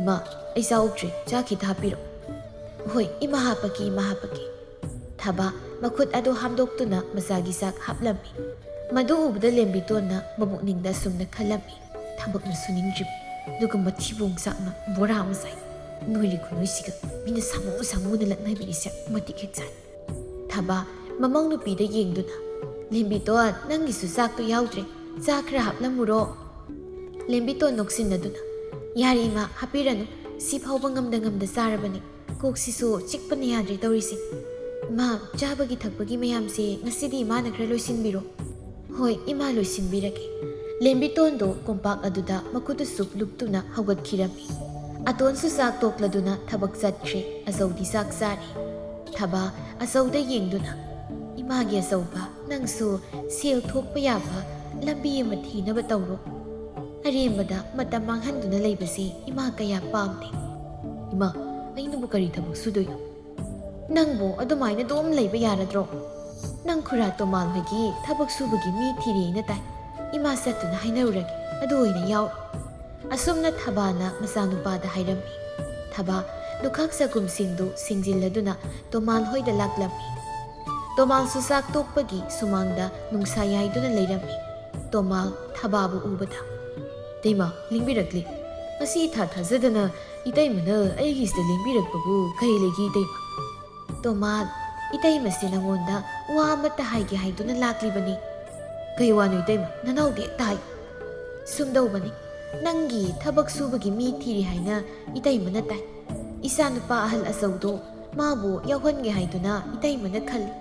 "ꯏꯃꯥ, ꯑꯩ ꯆꯥꯍꯧꯗ꯭ꯔꯦ, ꯆꯥꯛ ꯈꯤꯇ ꯍꯥꯞꯄꯤꯔꯣ꯫" "ꯍꯣꯏ, ꯏꯃꯥ ꯍꯥꯞꯄꯛꯀꯦ, ꯏꯃꯥ ꯍꯥꯞꯄꯛꯀꯦ꯫" ꯊꯕꯥ ꯃꯈꯨꯠ ꯑꯗꯨ ꯍꯥꯝꯗꯣꯛꯇꯨꯅ ꯃꯆꯥꯒꯤ ꯆꯥꯛ ꯍꯥꯞꯂꯝꯃꯤ꯫ ꯃꯗꯨ ꯎꯕꯗ ꯂꯦꯝꯕꯤꯇꯣꯟꯅ ꯃꯕꯨꯛꯅꯤꯡꯗ ꯑꯁꯨꯝꯅ ꯈꯜꯂꯝꯃꯤ, "ꯊꯕꯛꯅ ꯁꯨꯅꯤꯡꯗ꯭ꯔꯤꯕ, ꯑꯗꯨꯒ ꯃꯊꯤꯕꯣꯡ ꯆꯥꯛꯅ ꯕꯣꯔꯥ ꯑꯃ ꯆꯥꯏ꯫ ꯅꯣꯏꯔꯤ ꯈꯨꯅꯣꯏꯁꯤꯒ ꯃꯤꯅ ꯁꯥꯃꯨ ꯁꯥꯃꯨꯅ ꯂꯛꯅꯕꯤꯔꯤꯁꯦ ꯃꯇꯤꯛ ꯍꯦꯛ ꯆꯥꯏ꯫" ꯊꯕꯥ ꯃꯃꯧ ꯅꯨꯄꯤꯗ ꯌꯦꯡꯗꯨꯅ, "ꯂꯦꯝꯕꯤꯇꯣꯟ, ꯅꯪꯒꯤꯁꯨ ꯆꯥꯛꯇꯣ ꯌꯥꯎꯗ꯭ꯔꯦ, ꯆꯥ ꯈꯔ ꯍꯥꯞꯂꯝꯃꯨꯔꯣ?" ꯂꯦꯝꯕꯤꯇꯣꯟ ꯅꯣꯛꯁꯤꯟꯅꯗꯨꯅ, "ꯌꯥꯔꯦ ꯏꯃꯥ, ꯍꯥꯞꯄꯤꯔꯅꯨ, ꯁꯤ ꯐꯥꯎꯕ ꯉꯝꯗ ꯉꯝꯗ ꯆꯥꯔꯕꯅꯤ꯫ ꯀꯣꯛꯁꯤꯁꯨ ꯆꯤꯛꯄꯅ ꯌꯥꯗ꯭ꯔꯦ ꯇꯧꯔꯤꯁꯦ꯫ ꯏꯃꯥ, ꯆꯥꯕꯒꯤ ꯊꯛꯄꯒꯤ ꯃꯌꯥꯝꯁꯦ ꯉꯁꯤꯗꯤ ꯏꯃꯥꯅ ꯈꯔ ꯂꯣꯏꯁꯤꯟꯕꯤꯔꯣ꯫" "ꯍꯣꯏ, ꯏꯃꯥ ꯂꯣꯏꯁꯤꯟꯕꯤꯔꯒꯦ꯫" ꯂꯦꯝꯕꯤꯇꯣꯟꯗꯣ ꯀꯣꯝꯄꯥꯛ ꯑꯗꯨꯗ ꯃꯈꯨꯠꯇꯨ ꯁꯨꯞ ꯂꯨꯞꯇꯨꯅ ꯍꯧꯒꯠꯈꯤꯔꯝꯃꯤ꯫ ꯑꯇꯣꯟꯁꯨ ꯆꯥꯛ ꯇꯣꯛꯂꯗꯨꯅ ꯊꯕꯛ ꯆꯠꯈ꯭ꯔꯦ꯫ ꯑꯆꯧꯗꯤ ꯆꯥꯛ ꯆꯥꯔꯤ꯫ ꯊꯕꯥ ꯑꯆꯧꯗ ꯌꯦꯡꯗꯨꯅ, "ꯏꯃꯥꯒꯤ ꯑꯆꯧꯕ, ꯅꯪꯁꯨ ꯁꯦꯜ ꯊꯣꯛꯄ ꯌꯥꯕ ꯂꯝꯕꯤ ꯑꯃ ꯊꯤꯅꯕ ꯇꯧꯔꯣ꯫ ꯑꯔꯦꯝꯕꯗ ꯃꯇꯝ ꯃꯥꯡꯍꯟꯗꯨꯅ ꯂꯩꯕꯁꯤ ꯏꯃꯥ ꯀꯌꯥ ꯄꯥꯝꯗꯦ꯫" "ꯏꯃꯥ, ꯑꯩꯅꯕꯨ ꯀꯔꯤ ꯊꯕꯛ ꯁꯨꯗꯣꯏꯅꯣ?" "ꯅꯪꯕꯨ ꯑꯗꯨꯃꯥꯏꯅ ꯑꯗꯨꯝ ꯂꯩꯕ ꯌꯥꯔꯗ꯭ꯔꯣ? ꯅꯪ ꯈꯨꯔꯥ ꯇꯣꯃꯥꯜ ꯍꯣꯏꯒꯤ ꯊꯕꯛ ꯁꯨꯕꯒꯤ ꯃꯤ ꯊꯤꯔꯦꯅ ꯇꯥꯏ꯫ ꯏꯃꯥ ꯆꯠꯇꯨꯅ ꯍꯥꯏꯅꯔꯨꯔꯒꯦ, ꯑꯗꯨ ꯑꯣꯏꯅ ꯌꯥꯎ꯫" ꯑꯁꯨꯝꯅ ꯊꯕꯥꯅ ꯃꯆꯥꯅꯨꯄꯥꯗ ꯍꯥꯏꯔꯝꯃꯤ꯫ ꯊꯕꯥ ꯂꯨꯈꯥꯛ ꯆꯒꯨꯝꯁꯤꯡꯗꯨ ꯁꯤꯡꯖꯤꯜꯂꯗꯨꯅ ꯇꯣꯃꯥꯜ ꯍꯣꯏꯗ ꯂꯥꯛꯂꯝꯃꯤ꯫ ꯇꯣꯃꯥꯜꯁꯨ ꯆꯥꯛ ꯇꯣꯛꯄꯒꯤ ꯁꯨꯃꯥꯡꯗ ꯅꯨꯡꯁꯥ ꯌꯥꯏꯗꯨꯅ ꯂꯩꯔꯝꯃꯤ꯫ ꯇꯣꯃꯥꯜ ꯊꯕꯥꯕꯨ ꯎꯕꯗ, "ꯏꯇꯩꯃ, ꯂꯦꯡꯕꯤꯔꯛꯂꯤ꯫ ꯉꯁꯤ ꯏꯊꯥ ꯊꯥꯖꯗꯅ ꯏꯇꯩꯃꯅ ꯑꯩꯒꯤꯁꯤꯗ ꯂꯦꯡꯕꯤꯔꯛꯄꯕꯨ ꯀꯔꯤ ꯂꯩꯒꯦ, ꯏꯇꯩꯃ?" ꯇꯣꯃꯥꯜ "ꯏꯇꯩꯃꯁꯦ ꯅꯪꯉꯣꯟꯗ ꯋꯥ ꯑꯃꯠꯇ ꯍꯥꯏꯒꯦ ꯍꯥꯏꯗꯨꯅ ꯂꯥꯛꯂꯤꯕꯅꯤ꯫" "ꯀꯩ ꯋꯥꯅꯣ ꯏꯇꯩꯃ? ꯅꯅꯥꯎꯗꯤ ꯍꯦꯛꯇ ꯍꯥꯏ꯫" "ꯁꯨꯝꯗꯧꯕꯅꯤ, ꯅꯪꯒꯤ ꯊꯕꯛ ꯁꯨꯕꯒꯤ ꯃꯤ ꯊꯤꯔꯤ ꯍꯥꯏꯅ ꯏꯇꯩꯃꯅ ꯇꯥꯏ꯫ ꯏꯆꯥ ꯅꯨꯄꯥ ꯑꯍꯜ ꯑꯆꯧꯗꯣ ꯃꯥꯕꯨ ꯌꯥꯎꯍꯟꯒꯦ ꯍꯥꯏꯗꯨꯅ ꯏꯇꯩꯃꯅ ꯈꯜꯂꯤ꯫"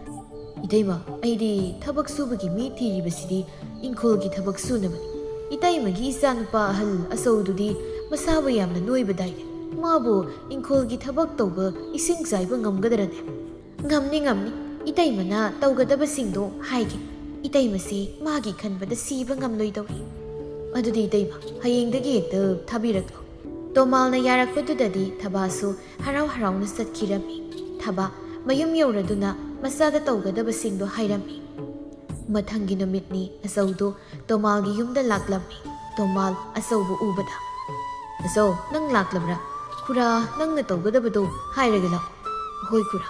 "ꯏꯇꯩꯃ, ꯑꯩꯗꯤ ꯊꯕꯛ ꯁꯨꯕꯒꯤ ꯃꯤ ꯊꯤꯔꯤꯕꯁꯤꯗꯤ ꯏꯪꯈꯣꯜꯒꯤ ꯊꯕꯛ ꯁꯨꯅꯕꯅꯤ꯫" "ꯏꯇꯩꯃꯒꯤ ꯏꯆꯥ ꯅꯨꯄꯥ ꯑꯍꯜ ꯑꯆꯧꯗꯨꯗꯤ ꯃꯁꯥꯕꯨ ꯌꯥꯝꯅ ꯅꯣꯏꯕꯗꯥꯏꯅꯦ? ꯃꯥꯕꯨ ꯏꯪꯈꯣꯜꯒꯤ ꯊꯕꯛ ꯇꯧꯕ, ꯏꯁꯤꯡ ꯆꯥꯏꯕ ꯉꯝꯒꯗ꯭ꯔꯅꯦ?" "ꯉꯝꯅꯤ, ꯉꯝꯅꯤ꯫ ꯏꯇꯩꯃꯅ ꯇꯧꯒꯗꯕꯁꯤꯡꯗꯣ ꯍꯥꯏꯒꯦ꯫ ꯏꯇꯩꯃꯁꯤ ꯃꯥꯒꯤ ꯈꯟꯕꯗ ꯁꯤꯕ ꯉꯝꯂꯣꯏꯗꯧꯔꯤ꯫" "ꯑꯗꯨꯗꯤ ꯏꯇꯩꯃ, ꯍꯌꯦꯡꯗꯒꯤ ꯍꯦꯛꯇ ꯊꯥꯕꯤꯔꯛꯂꯣ꯫" ꯇꯣꯃꯥꯜꯅ ꯌꯥꯔꯛꯄꯗꯨꯗꯗꯤ ꯊꯕꯥꯁꯨ ꯍꯔꯥꯎ ꯍꯔꯥꯎꯅ ꯆꯠꯈꯤꯔꯝꯃꯤ꯫ ꯊꯕꯥ ꯃꯌꯨꯝ ꯌꯧꯔꯗꯨꯅ ꯃꯆꯥꯗ ꯇꯧꯒꯗꯕꯁꯤꯡꯗꯣ ꯍꯥꯏꯔꯝꯃꯤ꯫ ꯃꯊꯪꯒꯤ ꯅꯨꯃꯤꯠꯅꯤ꯫ ꯑꯆꯧꯗꯨ ꯇꯣꯃꯥꯜꯒꯤ ꯌꯨꯝꯗ ꯂꯥꯛꯂꯝꯃꯤ꯫ ꯇꯣꯃꯥꯜ ꯑꯆꯧꯕꯨ ꯎꯕꯗ, "ꯑꯆꯧ, ꯅꯪ ꯂꯥꯛꯂꯕ꯭ꯔꯥ? ꯈꯨꯔꯥ, ꯅꯪꯅ ꯇꯧꯒꯗꯕꯗꯣ ꯍꯥꯏꯔꯒꯦ ꯂꯥꯛꯑꯣ꯫" "ꯍꯣꯏ ꯈꯨꯔꯥ꯫"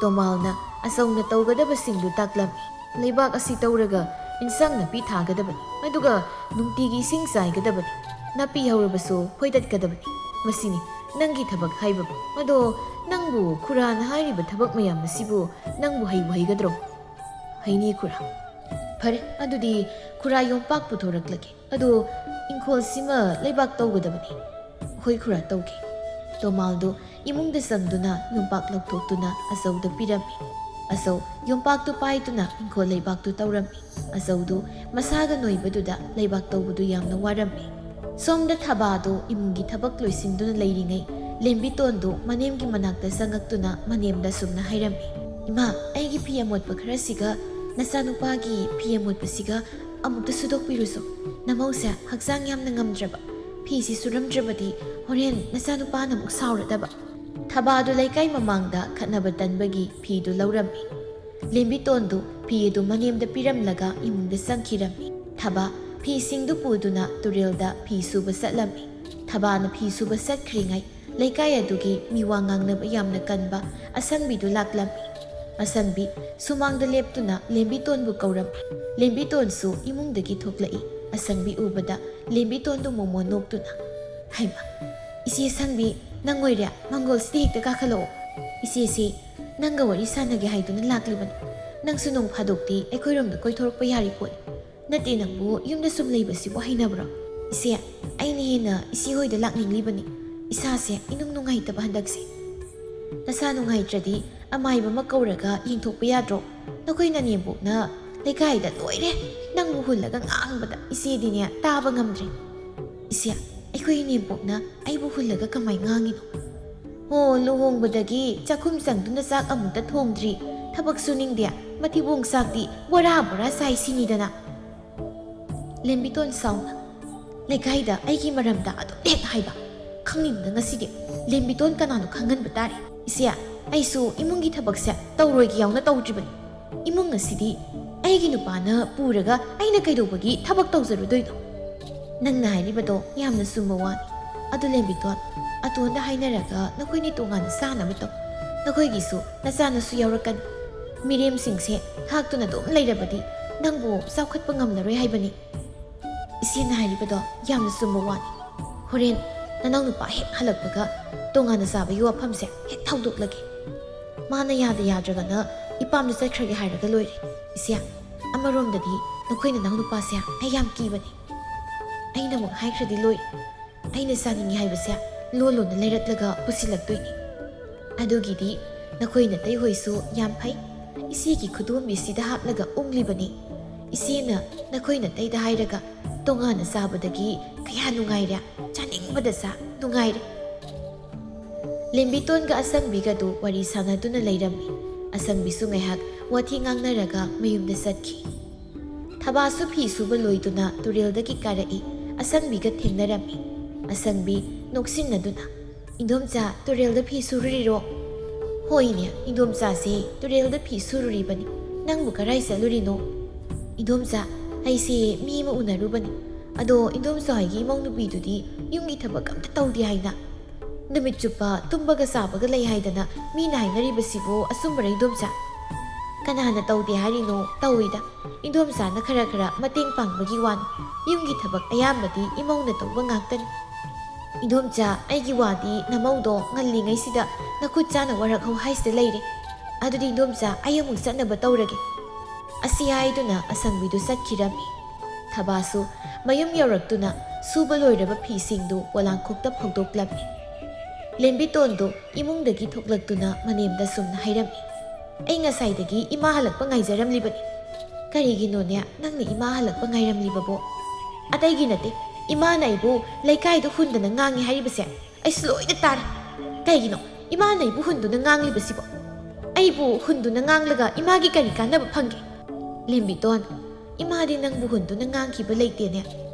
ꯇꯣꯃꯥꯜꯅ ꯑꯆꯧꯅ ꯇꯧꯒꯗꯕꯁꯤꯡꯗꯨ ꯇꯥꯛꯂꯝꯃꯤ꯫ "ꯂꯩꯕꯥꯛ ꯑꯁꯤ ꯇꯧꯔꯒ ꯏꯟꯁꯥꯡ ꯅꯥꯄꯤ ꯊꯥꯒꯗꯕꯅꯤ, ꯑꯗꯨꯒ ꯅꯨꯡꯇꯤꯒꯤ ꯏꯁꯤꯡ ꯆꯥꯏꯒꯗꯕꯅꯤ꯫ ꯅꯥꯄꯤ ꯍꯧꯔꯕꯁꯨ ꯐꯣꯏꯗꯠꯀꯗꯕꯅꯤ꯫ ꯃꯁꯤꯅꯤ ꯅꯪꯒꯤ ꯊꯕꯛ ꯍꯥꯏꯕꯕꯨ꯫ ꯑꯗꯣ ꯅꯪꯕꯨ ꯈꯨꯔꯥꯅ ꯍꯥꯏꯔꯤꯕ ꯊꯕꯛ ꯃꯌꯥꯝ ꯑꯁꯤꯕꯨ ꯅꯪꯕꯨ ꯍꯩꯕꯨ ꯍꯩꯒꯗ꯭ꯔꯣ?" "ꯍꯩꯅꯤ ꯈꯨꯔꯥ꯫" "ꯐꯔꯦ, ꯑꯗꯨꯗꯤ ꯈꯨꯔꯥ ꯌꯣꯝꯄꯥꯛ ꯄꯨꯊꯣꯔꯛꯂꯒꯦ꯫ ꯑꯗꯣ ꯏꯪꯈꯣꯜꯁꯤꯃ ꯂꯩꯕꯥꯛ ꯇꯧꯒꯗꯕꯅꯤ꯫" "ꯍꯣꯏ ꯈꯨꯔꯥ, ꯇꯧꯒꯦ꯫" ꯇꯣꯃꯥꯜꯗꯨ ꯏꯃꯨꯡꯗ ꯆꯪꯗꯨꯅ ꯌꯣꯝꯄꯥꯛ ꯂꯧꯊꯣꯛꯇꯨꯅ ꯑꯆꯧꯗ ꯄꯤꯔꯝꯃꯤ꯫ ꯑꯆꯧ ꯌꯣꯝꯄꯥꯛꯇꯨ ꯄꯥꯏꯗꯨꯅ ꯏꯪꯈꯣꯜ ꯂꯩꯕꯥꯛꯇꯨ ꯇꯧꯔꯝꯃꯤ꯫ ꯑꯆꯧꯗꯨ ꯃꯁꯥꯒ ꯅꯣꯏꯕꯗꯨꯗ ꯂꯩꯕꯥꯛ ꯇꯧꯕꯗꯨ ꯌꯥꯝꯅ ꯋꯥꯔꯝꯃꯤ꯫ ꯁꯣꯝꯗ ꯊꯕꯥꯗꯨ ꯏꯃꯨꯡꯒꯤ ꯊꯕꯛ ꯂꯣꯏꯁꯤꯟꯗꯨꯅ ꯂꯩꯔꯤꯉꯩ, ꯂꯦꯝꯕꯤꯇꯣꯟꯗꯨ ꯃꯅꯦꯝꯒꯤ ꯃꯅꯥꯛꯇ ꯆꯪꯉꯛꯇꯨꯅ ꯃꯅꯦꯝꯗ ꯁꯨꯝꯅ ꯍꯥꯏꯔꯝꯃꯤ, "ꯏꯃꯥ, ꯑꯩꯒꯤ ꯐꯤ ꯑꯃꯣꯠꯄ ꯈꯔꯁꯤꯒ ꯅꯆꯥꯅꯨꯄꯥꯒꯤ ꯐꯤ ꯑꯃꯣꯠꯄꯁꯤꯒ ꯑꯃꯨꯛꯇ ꯁꯨꯗꯣꯛꯄꯤꯔꯨꯁꯨ꯫ ꯅꯃꯧꯁꯦ ꯍꯛꯆꯥꯡ ꯌꯥꯝꯅ ꯉꯝꯗ꯭ꯔꯕ꯫ ꯐꯤꯁꯤ ꯁꯨꯔꯝꯗ꯭ꯔꯕꯗꯤ ꯍꯣꯔꯦꯟ ꯅꯆꯥꯅꯨꯄꯥꯅ ꯑꯃꯨꯛ ꯁꯥꯎꯔꯗꯕ꯫" ꯊꯕꯥꯗꯨ ꯂꯩꯀꯥꯏ ꯃꯃꯥꯡꯗ ꯈꯠꯅꯕ ꯇꯟꯕꯒꯤ ꯐꯤꯗꯨ ꯂꯧꯔꯝꯃꯤ꯫ ꯂꯦꯝꯕꯤꯇꯣꯟꯗꯨ ꯐꯤ ꯑꯗꯨ ꯃꯅꯦꯝꯗ ꯄꯤꯔꯝꯂꯒ ꯏꯃꯨꯡꯗ ꯆꯪꯈꯤꯔꯝꯃꯤ꯫ ꯊꯕꯥ ꯐꯤꯁꯤꯡꯗꯨ ꯄꯨꯗꯨꯅ ꯇꯨꯔꯦꯜꯗ ꯐꯤ ꯁꯨꯕ ꯆꯠꯂꯝꯃꯤ꯫ ꯊꯕꯥꯅ ꯐꯤ ꯁꯨꯕ ꯆꯠꯈ꯭ꯔꯤꯉꯩ, ꯂꯩꯀꯥꯏ ꯑꯗꯨꯒꯤ ꯃꯤꯋꯥ ꯉꯥꯡꯅꯕ ꯌꯥꯝꯅ ꯀꯟꯕ ꯑꯁꯪꯕꯤꯗꯨ ꯂꯥꯛꯂꯝꯃꯤ꯫ ꯑꯁꯪꯕꯤ ꯁꯨꯃꯥꯡꯗ ꯂꯦꯞꯇꯨꯅ ꯂꯦꯝꯕꯤꯇꯣꯟꯕꯨ ꯀꯧꯔꯝꯃꯤ꯫ ꯂꯦꯝꯕꯤꯇꯣꯟꯁꯨ ꯏꯃꯨꯡꯗꯒꯤ ꯊꯣꯛꯂꯛꯏ꯫ ꯑꯁꯪꯕꯤ ꯎꯕꯗ ꯂꯦꯝꯕꯤꯇꯣꯟꯗꯨ ꯃꯣꯃꯣꯟ ꯅꯣꯛꯇꯨꯅ, "ꯍꯩꯃꯥ, ꯏꯆꯦ ꯑꯁꯪꯕꯤ, ꯅꯪ ꯑꯣꯏꯔꯦ? ꯃꯥꯡꯒꯣꯜꯁꯤꯗ ꯍꯦꯛꯇ ꯀꯥꯈꯠꯂꯛꯑꯣ꯫ ꯏꯆꯦꯁꯤ ꯅꯪꯒ ꯋꯥꯔꯤ ꯁꯥꯟꯅꯒꯦ ꯍꯥꯏꯗꯨꯅ ꯂꯥꯛꯂꯤꯕꯅꯤ꯫ ꯅꯪꯁꯨ ꯅꯣꯡ ꯐꯥꯗꯣꯛꯇꯤ ꯑꯩꯈꯣꯏꯔꯣꯝꯗ ꯀꯣꯏꯊꯣꯔꯛꯄ ꯌꯥꯔꯤ ꯄꯣꯠꯅꯤ꯫ ꯅꯠꯇꯦ, ꯅꯪꯕꯨ ꯌꯨꯝꯗ ꯁꯨꯝ ꯂꯩꯕꯁꯤꯕꯨ ꯍꯩꯅꯕ꯭ꯔꯣ? ꯏꯆꯦ, ꯑꯩꯅ ꯍꯦꯟꯅ ꯏꯆꯦ ꯍꯣꯏꯗ ꯂꯥꯛꯅꯤꯡꯂꯤꯕꯅꯤ꯫ ꯏꯁꯥꯁꯦ ꯏꯅꯨꯡ ꯅꯨꯡꯉꯥꯏꯇꯕ ꯍꯟꯗꯛꯁꯦ꯫ ꯅꯁꯥ ꯅꯨꯡꯉꯥꯏꯇ꯭ꯔꯗꯤ ꯑꯃꯥꯏꯕ ꯑꯃ ꯀꯧꯔꯒ ꯌꯦꯡꯊꯣꯛꯄ ꯌꯥꯗ꯭ꯔꯣ? ꯅꯈꯣꯏ ꯅꯅꯦꯝꯕꯣꯛꯅ ꯂꯩꯀꯥꯏꯗ ꯂꯣꯏꯔꯦ, ꯅꯪꯕꯨ ꯍꯨꯜꯂꯒ ꯉꯥꯡꯕꯗ ꯏꯆꯦꯗꯤꯅꯦ ꯇꯥꯕ ꯉꯝꯗ꯭ꯔꯦ꯫ ꯏꯆꯦ, ꯑꯩꯈꯣꯏ ꯏꯅꯦꯝꯕꯣꯛꯅ ꯑꯩꯕꯨ ꯍꯨꯜꯂꯒ ꯀꯃꯥꯏ ꯉꯥꯡꯉꯤꯅꯣ? ꯍꯣ, ꯂꯨꯍꯣꯡꯕꯗꯒꯤ ꯆꯥꯛꯈꯨꯝ ꯆꯪꯗꯨꯅ ꯆꯥꯛ ꯑꯃꯨꯛꯇ ꯊꯣꯡꯗ꯭ꯔꯤ, ꯊꯕꯛ ꯁꯨꯅꯤꯡꯗꯦ, ꯃꯊꯤꯕꯣꯡ ꯆꯥꯛꯇꯤ ꯕꯣꯔꯥ ꯕꯣꯔꯥ ꯆꯥꯏ ꯁꯤꯅꯤꯗꯅ꯫ ꯂꯦꯝꯕꯤꯇꯣꯟ ꯁꯥꯎꯅ, ꯂꯩꯀꯥꯏꯗ ꯑꯩꯒꯤ ꯃꯔꯝꯗ ꯑꯗꯨꯝ ꯍꯦꯛ ꯍꯥꯏꯕ꯫ ꯈꯪꯅꯤꯡꯗ ꯉꯁꯤꯗꯤ ꯂꯦꯝꯕꯤꯇꯣꯟ ꯀꯅꯥꯅꯣ ꯈꯪꯍꯟꯕ ꯇꯥꯔꯦ꯫ ꯏꯆꯦ, ꯑꯩꯁꯨ ꯏꯃꯨꯡꯒꯤ ꯊꯕꯛꯁꯦ ꯇꯧꯔꯣꯏꯒꯦ ꯌꯥꯎꯅ ꯇꯧꯗ꯭ꯔꯤꯕꯅꯤ꯫ ꯏꯃꯨꯡ ꯑꯁꯤꯗꯤ ꯑꯩꯒꯤ ꯅꯨꯄꯥꯅ ꯄꯨꯔꯒ ꯑꯩꯅ ꯀꯩꯗꯧꯕꯒꯤ ꯊꯕꯛ ꯇꯧꯖꯔꯨꯗꯣꯏꯅꯣ? ꯅꯪꯅ ꯍꯥꯏꯔꯤꯕꯗꯣ ꯌꯥꯝꯅ ꯆꯨꯝꯕ ꯋꯥꯅꯤ꯫ ꯑꯗꯨ ꯂꯦꯝꯕꯤꯇꯣꯟ, ꯑꯇꯣꯟꯗ ꯍꯥꯏꯅꯔꯒ ꯅꯈꯣꯏꯅꯤ ꯇꯣꯉꯥꯟꯅ ꯆꯥꯅꯕ ꯇꯧ꯫ ꯅꯈꯣꯏꯒꯤꯁꯨ ꯅꯆꯥꯅꯁꯨ ꯌꯥꯎꯔꯛꯀꯅꯤ꯫ ꯃꯤꯔꯦꯝꯁꯤꯡꯁꯦ ꯊꯥꯛꯇꯨꯅ ꯑꯗꯨꯝ ꯂꯩꯔꯕꯗꯤ ꯅꯪꯕꯨ ꯆꯥꯎꯈꯠꯄ ꯉꯝꯂꯔꯣꯏ ꯍꯥꯏꯕꯅꯤ꯫ ꯏꯆꯦꯅ ꯍꯥꯏꯔꯤꯕꯗꯣ ꯌꯥꯝꯅ ꯆꯨꯝꯕ ꯋꯥꯅꯤ꯫ ꯍꯣꯔꯦꯟ ꯅꯅꯥꯎ ꯅꯨꯄꯥ ꯍꯦꯛ ꯍꯜꯂꯛꯄꯒ ꯇꯣꯉꯥꯟꯅ ꯆꯥꯕꯒꯤ ꯋꯥꯐꯝꯁꯦ ꯍꯦꯛ ꯊꯧꯗꯣꯛꯂꯒꯦ꯫ ꯃꯥꯅ ꯌꯥꯗ ꯌꯥꯗ꯭ꯔꯒꯅ ꯏꯄꯥꯝꯗ ꯆꯠꯈ꯭ꯔꯒꯦ ꯍꯥꯏꯔꯒ ꯂꯣꯏꯔꯦ꯫ ꯏꯆꯦ, ꯑꯃꯔꯣꯝꯗꯗꯤ ꯅꯈꯣꯏ ꯅꯅꯥꯎ ꯅꯨꯄꯥꯁꯦ ꯑꯩ ꯌꯥꯝ ꯀꯤꯕꯅꯤ꯫ ꯑꯩꯅ ꯑꯃꯨꯛ ꯍꯥꯏꯈ꯭ꯔꯗꯤ ꯂꯣꯏꯔꯦ꯫ ꯑꯩꯅ ꯆꯥꯅꯤꯡꯉꯤ ꯍꯥꯏꯕꯁꯦ ꯂꯣꯟ ꯂꯣꯟꯅ ꯂꯩꯔꯛꯂꯒ ꯄꯨꯁꯤꯜꯂꯛꯇꯣꯏꯅꯤ꯫ ꯑꯗꯨꯒꯤꯗꯤ ꯅꯈꯣꯏ ꯅꯇꯩ ꯍꯣꯏꯁꯨ ꯌꯥꯝ ꯐꯩ꯫ ꯏꯆꯦꯒꯤ ꯈꯨꯗꯣꯝꯕꯤꯁꯤꯗ ꯍꯥꯞꯂꯒ ꯎꯪꯂꯤꯕꯅꯤ꯫ ꯏꯆꯦꯅ ꯅꯈꯣꯏ ꯅꯇꯩꯗ ꯍꯥꯏꯔꯒ ꯇꯣꯉꯥꯟꯅ ꯆꯥꯕꯗꯒꯤ ꯀꯌꯥ ꯅꯨꯡꯉꯥꯏꯔꯦ꯫ ꯆꯥꯅꯤꯡꯕꯗ ꯆꯥ, ꯅꯨꯡꯉꯥꯏꯔꯦ꯫ ꯂꯦꯝꯕꯤꯇꯣꯟꯒ ꯑꯁꯪꯕꯤꯒꯗꯨ ꯋꯥꯔꯤ ꯁꯥꯟꯅꯗꯨꯅ ꯂꯩꯔꯝꯃꯤ꯫ ꯑꯁꯪꯕꯤꯁꯨ ꯉꯥꯏꯍꯥꯛ ꯋꯥꯊꯤ ꯉꯥꯡꯅꯔꯒ ꯃꯌꯨꯝꯗ ꯆꯠꯈꯤ꯫ ꯊꯕꯥꯁꯨ ꯐꯤ ꯁꯨꯕ ꯂꯣꯏꯗꯨꯅ ꯇꯨꯔꯦꯜꯗꯒꯤ ꯀꯥꯔꯛꯏ꯫ ꯑꯁꯪꯕꯤꯒ ꯊꯦꯡꯅꯔꯝꯃꯤ꯫ ꯑꯁꯪꯕꯤ ꯅꯣꯛꯁꯤꯟꯅꯗꯨꯅ, "ꯏꯟꯗꯣꯝꯆꯥ, ꯇꯨꯔꯦꯜꯗ ꯐꯤ ꯁꯨꯔꯨꯔꯤꯔꯣ?" "ꯍꯣꯏꯅꯦ, ꯏꯟꯗꯣꯝꯆꯥꯁꯦ ꯇꯨꯔꯦꯜꯗ ꯐꯤ ꯁꯨꯔꯨꯔꯤꯕꯅꯤ꯫ ꯅꯪꯕꯨ ꯀꯔꯥꯏ ꯆꯠꯂꯨꯔꯤꯅꯣ?" "ꯏꯟꯗꯣꯝꯆꯥ, ꯑꯩꯁꯦ ꯃꯤ ꯑꯃ ꯎꯅꯔꯨꯕꯅꯤ꯫ ꯑꯗꯣ ꯏꯟꯗꯣꯝꯆꯥ ꯍꯣꯏꯒꯤ ꯏꯃꯧ ꯅꯨꯄꯤꯗꯨꯗꯤ ꯌꯨꯝꯒꯤ ꯊꯕꯛ ꯑꯝꯇ ꯇꯧꯗꯦ ꯍꯥꯏꯅ꯫ ꯅꯨꯃꯤꯠ ꯆꯨꯞꯄ ꯇꯨꯝꯕꯒ ꯆꯥꯕꯒ ꯂꯩ ꯍꯥꯏꯗꯅ ꯃꯤꯅ ꯍꯥꯏꯅꯔꯤꯕꯁꯤꯕꯨ ꯑꯆꯨꯝꯕꯔ, ꯏꯟꯗꯣꯝꯆꯥ?" "ꯀꯅꯥꯅ ꯇꯧꯗꯦ ꯍꯥꯏꯔꯤꯅꯣ? ꯇꯧꯏꯗ꯫ ꯏꯟꯗꯣꯝꯆꯥꯅ ꯈꯔ ꯈꯔ ꯃꯇꯦꯡ ꯄꯥꯡꯕꯒꯤ ꯋꯥꯅꯤ꯫ ꯌꯨꯝꯒꯤ ꯊꯕꯛ ꯑꯌꯥꯝꯕꯗꯤ ꯏꯃꯧꯅ ꯇꯧꯕ ꯉꯥꯛꯇꯅꯤ꯫ ꯏꯟꯗꯣꯝꯆꯥ, ꯑꯩꯒꯤ ꯋꯥꯗꯤ ꯅꯃꯧꯗꯣ ꯉꯜꯂꯤꯉꯩꯁꯤꯗ ꯅꯈꯨꯠ ꯆꯥꯅ ꯋꯥꯔꯛꯍꯧ ꯍꯥꯏꯁꯤꯗ ꯂꯩꯔꯦ꯫ "ꯑꯗꯨꯗꯤ ꯏꯟꯗꯣꯝꯆꯥ, ꯑꯩ ꯑꯃꯨꯛ ꯆꯠꯅꯕ ꯇꯧꯔꯒꯦ"꯫ ꯑꯁꯤ ꯍꯥꯏꯗꯨꯅ ꯑꯁꯪꯕꯤꯗꯨ ꯆꯠꯈꯤꯔꯝꯃꯤ꯫ ꯊꯕꯥꯁꯨ ꯃꯌꯨꯝ ꯌꯧꯔꯛꯇꯨꯅ ꯁꯨꯕ ꯂꯣꯏꯔꯕ ꯐꯤꯁꯤꯡꯗꯨ ꯄꯣꯂꯥꯡꯈꯣꯛꯇ ꯐꯧꯗꯣꯛꯂꯝꯃꯤ꯫ ꯂꯦꯝꯕꯤꯇꯣꯟꯗꯨ ꯏꯃꯨꯡꯗꯒꯤ ꯊꯣꯛꯂꯛꯇꯨꯅ ꯃꯅꯦꯝꯗ ꯁꯨꯝꯅ ꯍꯥꯏꯔꯝꯃꯤ, "ꯑꯩ ꯉꯁꯥꯏꯗꯒꯤ ꯏꯃꯥ ꯍꯜꯂꯛꯄ ꯉꯥꯏꯖꯔꯝꯂꯤꯕꯅꯤ꯫ ꯀꯔꯤꯒꯤꯅꯣꯅꯦ ꯅꯪꯅ ꯏꯃꯥ ꯍꯜꯂꯛꯄ ꯉꯥꯏꯔꯝꯂꯤꯕꯕꯣ?" "ꯑꯇꯩꯒꯤ ꯅꯠꯇꯦ, ꯏꯃꯥꯅ ꯑꯩꯕꯨ ꯂꯩꯀꯥꯏꯗ ꯍꯨꯟꯗꯅ ꯉꯥꯡꯉꯤ ꯍꯥꯏꯔꯤꯕꯁꯦ ꯑꯩꯁꯨ ꯂꯣꯏꯅ ꯇꯥꯔꯦ꯫ ꯀꯩꯒꯤꯅꯣ ꯏꯃꯥꯅ ꯑꯩꯕꯨ ꯍꯨꯟꯗꯨꯅ ꯉꯥꯡꯂꯤꯕꯁꯤꯕꯣ? ꯑꯩꯕꯨ ꯍꯨꯟꯗꯨꯅ ꯉꯥꯡꯂꯒ ꯏꯃꯥꯒꯤ ꯀꯔꯤ ꯀꯥꯟꯅꯕ ꯐꯪꯒꯦ?" "ꯂꯦꯝꯕꯤꯇꯣꯟ, ꯏꯃꯥꯗꯤ ꯅꯪꯕꯨ ꯍꯨꯟꯗꯨꯅ ꯉꯥꯡꯈꯤꯕ ꯂꯩꯇꯦꯅꯦ꯫